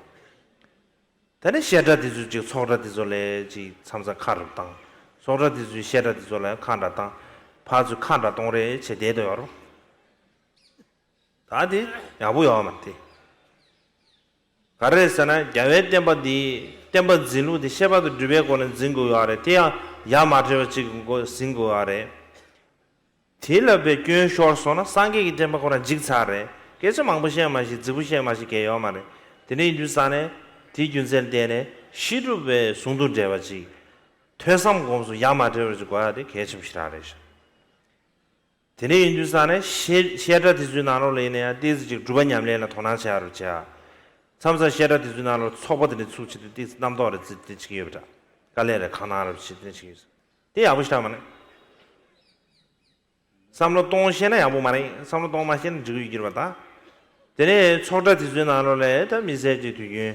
དེ་ནས་བཤད་གྲྭ་དེ་ཚོས་ཅིག་ཚོགས་གྲྭ་དེ་ཚོ་ལ་ཅིག་མཚམས་མཚམས་ཁ་རུབ་བཏང་། ཚོགས་གྲྭ་དེ་ཚོས་བཤད་གྲྭ་དེ་ཚོ་ལ་ཁ་འདྲ་བཏང་། ཕར་ཚུར་ཁ་འདྲ་གཏོང་རེས་བྱས་བསྡད་བསྡད་ཡོད་རེད་པ། ད་དེ་ཡག་པོ་ཡོད་མ་རེད་དེ། ག་རེ་ཟེར་ན་རྒྱལ་བའི་བསྟན་པ་འདི་བསྟན་པ་འཛིན་ལུགས་དེ་བཤད་པ་དང་སྒྲུབ་པའི་སྒོ་ནས་འཛིན་དགོས་ཡོད་རེད། དེ་ཡང་ཡ་མ་བྲལ་བ་ཅིག་གི་སྒོ་འཛིན་དགོས་ཡོད་རེད། དེ་ལ་བའི་སྐྱོན་ཤོར་སོང་ན་སངས་རྒྱས་ཀྱི་བསྟན་པ་ཁོ་རང་འཇིག་ཚར་རེད། སྐད་ཆ་མང་པོ་བཤད་མ་ཤེས། རྫིག་པོ་བཤད་མ་ཤེས་གལ་ཡོད་མ་རེད། དེ་འདྲ་ཡིན་དུས་ཙང་ནས་དེའི་རྒྱུ་མཚན་ལ་བརྟེན་ནས་གཞི་སྒྲུབ་པའི་ཟུང་དུ་འབྲེལ་བ་ཅིག་ཐོས་བསམ་སྒོམ་གསུམ་ཡ་མ་བྲལ་བ་ཅིག་དགོས་ཡ་དེ་གལ་ཆེན་པོ་ཞེ་དྲག་རེད་ཤག་དེ་འདྲ་ཡིན་དུས་ཙང་ནས་བཤད་བཤད་གྲྭ་དེ་ཚོའི་ནང་ལོགས་ལ་ཡིན་ན་ཡང་ཏོག་ཙམ་ཅིག་སྒྲུབ་པ་ཉམས་ལེན་ལ་དོ་སྣང་བྱེད་ཡ་རུ་བྱེད་ཡ། མཚམས་མཚམས་བཤད་གྲྭ་དེ་ཚོའི་ནང་ལོགས་ཚོགས་པ་དེ་འདྲ་ཚུགས་བྱེད་དུས་ཏོག་ཙམ་རྣམ་རྟོག་རེ་ཙི་ཏི་ཅིག་ཡོད་པ་འདྲ། དཀའ་ལས་རེ་ཁག་ནང་རེ་བྱེད་དེ་ཅིག་ཡོད། དེ་ཡག་པོ་ཞེ་དྲག་མ་རེད། བསམ་བློ་གཏོང་ཤེས་ན་ཡག་པོ་མ་རེད། བསམ་བློ་གཏོང་མ་ཤེས་ན་འགྲིག་གི་ཡོད་ཀྱི་རེད་པ་ད། དེ་ནས་ཚོགས་གྲྭ་དེ་ཚོའི་ནང་ལོགས་ལ་ད་དམིགས་བསལ་གྱི་དུས་རྒྱུན་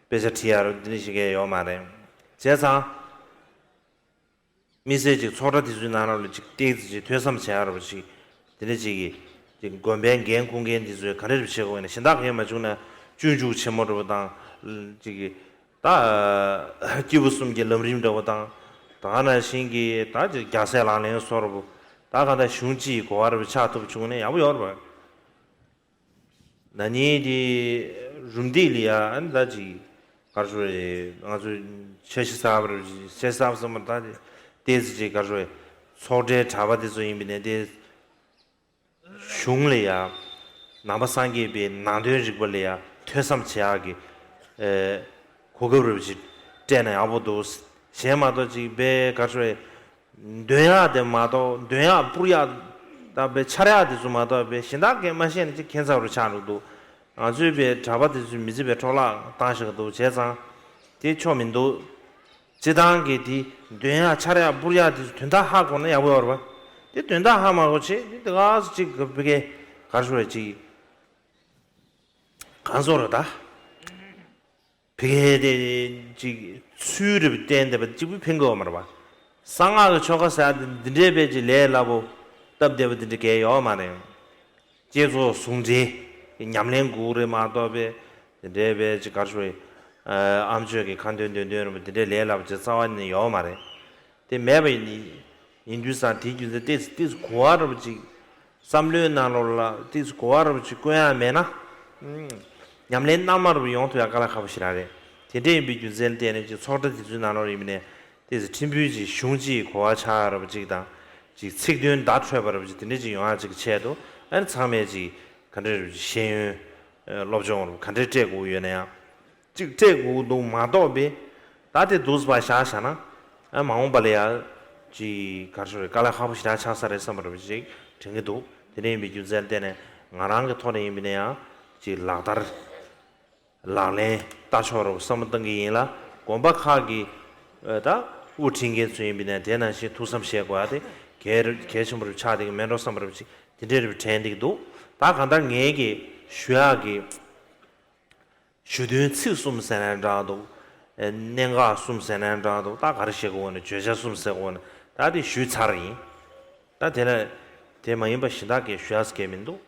དཔེ་ཆ་ཁྲིད་ཡ་རུ་འདི་འདྲ་ཞིག་གས་ཡོད་མ་རེད། བྱས་ཙང་། དམིགས་བསལ་ཅིག་ཚོགས་གྲྭ་དེ་ཚོའི་ནང་ལོགས་ལ་ཅིག་ཏོག་ཙམ་ཅིག་ཐོས་བསམ་བྱེད་ཡ་རུ་ཅིག་དེ་འདྲ་ཅིག་གི་ཅིག་དགོན་པའི་འགན་འཁུར་མཁན་དེ་ཚོས་ག་འདྲ་རུ་བྱེད་དགོས་ན་གཞན་དག་གས་མ་བྱུང་ན་སྤྱོད་འཇུག་ཆེན་མོ་འདྲ་པོ་དང་། ཅིག་གི་ད་སྐྱེས་བུ་གསུམ་གྱི་ལམ་རིམ་འདྲ་པོ་དང་། ད་ག་ནང་བཞིན་གྱི་ད་ཅིག་རྒྱལ་སྲས་ལག་ལེན་སོགས་རུ་ད་ག་ད་གཞུང་སྤྱི་ཡི་གོ་བ་རུ་ཆགས་ཐུབ་བྱུང་ན་ཡག་པོ་ཡོད་རེད་པ། ན་ནིང་དེ་རུམ་བཏེག་ལ་ཡ་ཨ་ནི་ད་ཅིག་ག་རེ་ཞུ་རེད། ང་ཚོ་འཆར་གཞི་གསར་པ་རེད། འཆར་གཞི་གསར་པ་ཟེར་མ་ད་དེ་ཏོག་ཙམ་ཅིག་ག་རེ་ཞུ་རེད། ཚོགས་གྲྭའི་གྲྭ་པ་དེ་ཚོ་ཡིན་པ་ནས་དེ་གཞུང་ལ་ཡ་ནང་པ་སངས་རྒྱས་པའི་ནང་དོན་རིག་པ་ལ་ཡ་ཐོས་བསམ་བྱེད་ཡག་གི་ཨེ་གོ་སྐབས་རེད་པ་ཅིག་སྤྲད་ན་ཡག་པོ་འདུག་གཞན་མ་གཏོགས་ཅིག་དཔེ་ག་རེ་ཞུ་རེད། འདོན་ཡག་དེ་མ་གཏོགས་འདོན་ཡག་སྤུར་ཡག་དང་པའི་འཆར་ཡག་དེ་ཚོ་མ་གཏོགས་པའི་གཞན་དག་གས་མ་ཤེས་ན་ཅིག་ཁྱད་མཚར་རུ་ཆགས་འགྲོ་འདུག་ང་ཚོའི་པའི་གྲྭ་པ་དེ་ཚོས་མི་ཚེ་པའི་འཕྲོ་བརླག་བཏང་བཞག་འདུག་བྱས་ཙང་དེ་ཆོ་མི་འདུག་སྤྱི་བཏང་གི་དེ་འདོན་ཡག་འཆར་ཡག་སྤུར་ཡག་དེ་ཚོ་དོན་དག་ཧ་གོ་ན་ཡག་པོ་ཡོད་རེད་པ། དེ་དོན་དག་ཧ་མ་གོ་ཆེ་དེ་དེ་ག་སུ་ཅིག་གི་བི་གེ་ག་རེ་ཞུ་རེད་ཅིག་གང་བཟོ་རེད་ད། བི་གེ་དེ་ཅིག་ཚུལ་རེ་བསྟན་བསྡད་པ་གཅིག་པུས་ཕན་གི་ཡོད་མ་རེད་པ། གསང་སྔགས་ཀྱི་ཆོ་ག་ཟེར་ཡ་དེ་འདི་འདྲའི་དཔེ་ཅིག་ལས་སླ་པོ་སྟབས་བདེ་པོ་འདི་འདྲ་གས་ཡོད་མ་རེད། བསྐྱེད་རྫོགས་ཟུང་འབྲེལ་ཉམས་ལེན་དགོས་རེད་མ་གཏོགས་པའི་དེ་འདྲའི་དཔེ་ཅིག་ག་རེ་ཞུ་རེད། ཨ་ཨ་མཆོག་གི་ཁ་འདོན་འདོན་འདོན་རེད་པ་དེ་འདྲའི་ལས་སླ་པོ་ཅིག་རྩ་བ་ནས་ཡོད་མ་རེད། དེ་མེད་པ་ཡིན་ཡིན་དུས་ཙང་དེའི་རྒྱུ་མཚན་ཏོག་ཙམ་ཏོག་ཙམ་གོ་བ་འདྲ་པོ་ཅིག་བསམ་བློའི་ནང་ལོགས་ལ་ཏོག་ཙམ་གོ་བ་འདྲ་པོ་ཅིག་བསྐོན་ཡག་མེད་ན། ཨུམ། ཉམས་ལེན་རྣལ་མ་འདྲ་པོ་ཡོང་ཐུབ་ཡག་དཀའ་ལས་ཁག་པོ་ཞེ་དྲག་རེད། དེ་འདྲ་ཡིན་པའི་རྒྱུ་མཚན་ལ་བརྟེན་ནས་ཅིག་ཚོགས་གྲྭ་དེ་ཚོའི་ནང་ལོགས་ཡིན་པ་ནས་ཏོག་ཙམ་ཕྲན་བུ་ཅིག་གཞུང་སྤྱི་ཡི་གོ་བ་ཆགས་ཡག་འདྲ་པོ་ཅིག་དང་། ཅིག་ཚིག་དོན་བརྡ་འཕྲོད་པ་འདྲ་པོ་ཅིག་དེ་འདྲ་ཅིག་ཡོང་ཡག་ཅིག་གི་ཆེད་དུ་ཨ་ནི་ཚང་མས་ཅིག་ག་འདྲ་རེད་ཤེས་ཡོན་སློབ་སྦྱོང་རུ་ག་འདྲ་སྤྲད་དགོས་ཡོད་ན་ཡང་། ཅིག་སྤྲད་དགོས་འདུག་མ་གཏོགས་པའི། ད་དེ་འདུག་སེ་བཞག་བཞག་ན། ཨ་མ་འོངས་པ་ལ་ཡ། ཅིག་ག་རེ་ཞུ་རེད། དཀའ་ལས་ཁག་པོ་ཞེ་དྲག་ཆགས་ས་རེད་བསམ་པ་འདྲ་པོ་ཅིག་དྲན་གྱི་འདུག་དེ་འདྲ་ཡིན་པའི་རྒྱུ་མཚན་ལ་བརྟེན་ནས་ང་རང་གི་ཐོག་ནས་ཡིན་པ་ན་ཡང་། ཅིག་ལག་བསྟར། ལག་ལེན་ལྟ་ཕྱོགས་རུ་བསམ་བློ་གཏང་གི་ཡིན་ལ། དགོན་པ་ཁག་གི། ཨ་ད། དབུ་ཁྲིད་མཁན་ཚོ་ཡིན་པ་ན་དེ་ནང་བཞིན་ཐུགས་བསམ་བཞེས་དགོས་ཡ་དེ་གལ་གལ་ཆེན་པོ་རུ་ཆགས་བསྡད་ཀྱི་མེད་འགྲོ་བསམ་པ་འདྲ་པོ་ཅིག་དེ་འདྲ་རུ་དྲན་བསྡད་ཀྱི་འདུག་ད་གང་ལྟར་ངས་ཀྱི་ཞུ་ཡག་གི་ཞུ་དོན་ཚིག་གསུམ་ཟེར་ན་འདྲ་འདུག་ཨེ་གནད་འགག་གསུམ་ཟེར་ན་འདྲ་འདུག་ད་ག་རེ་བཤད་དགོས་ན། བརྗོད་བྱ་གསུམ་ཟེར་དགོས་ན། ད་དེ་ཞུས་ཚར་ཡིན། ད་དེ་ལ་དེ་མ་ཡིན་པ་གཞན་དག་གིས་ཞུ་ཡག་གི་མི་འདུག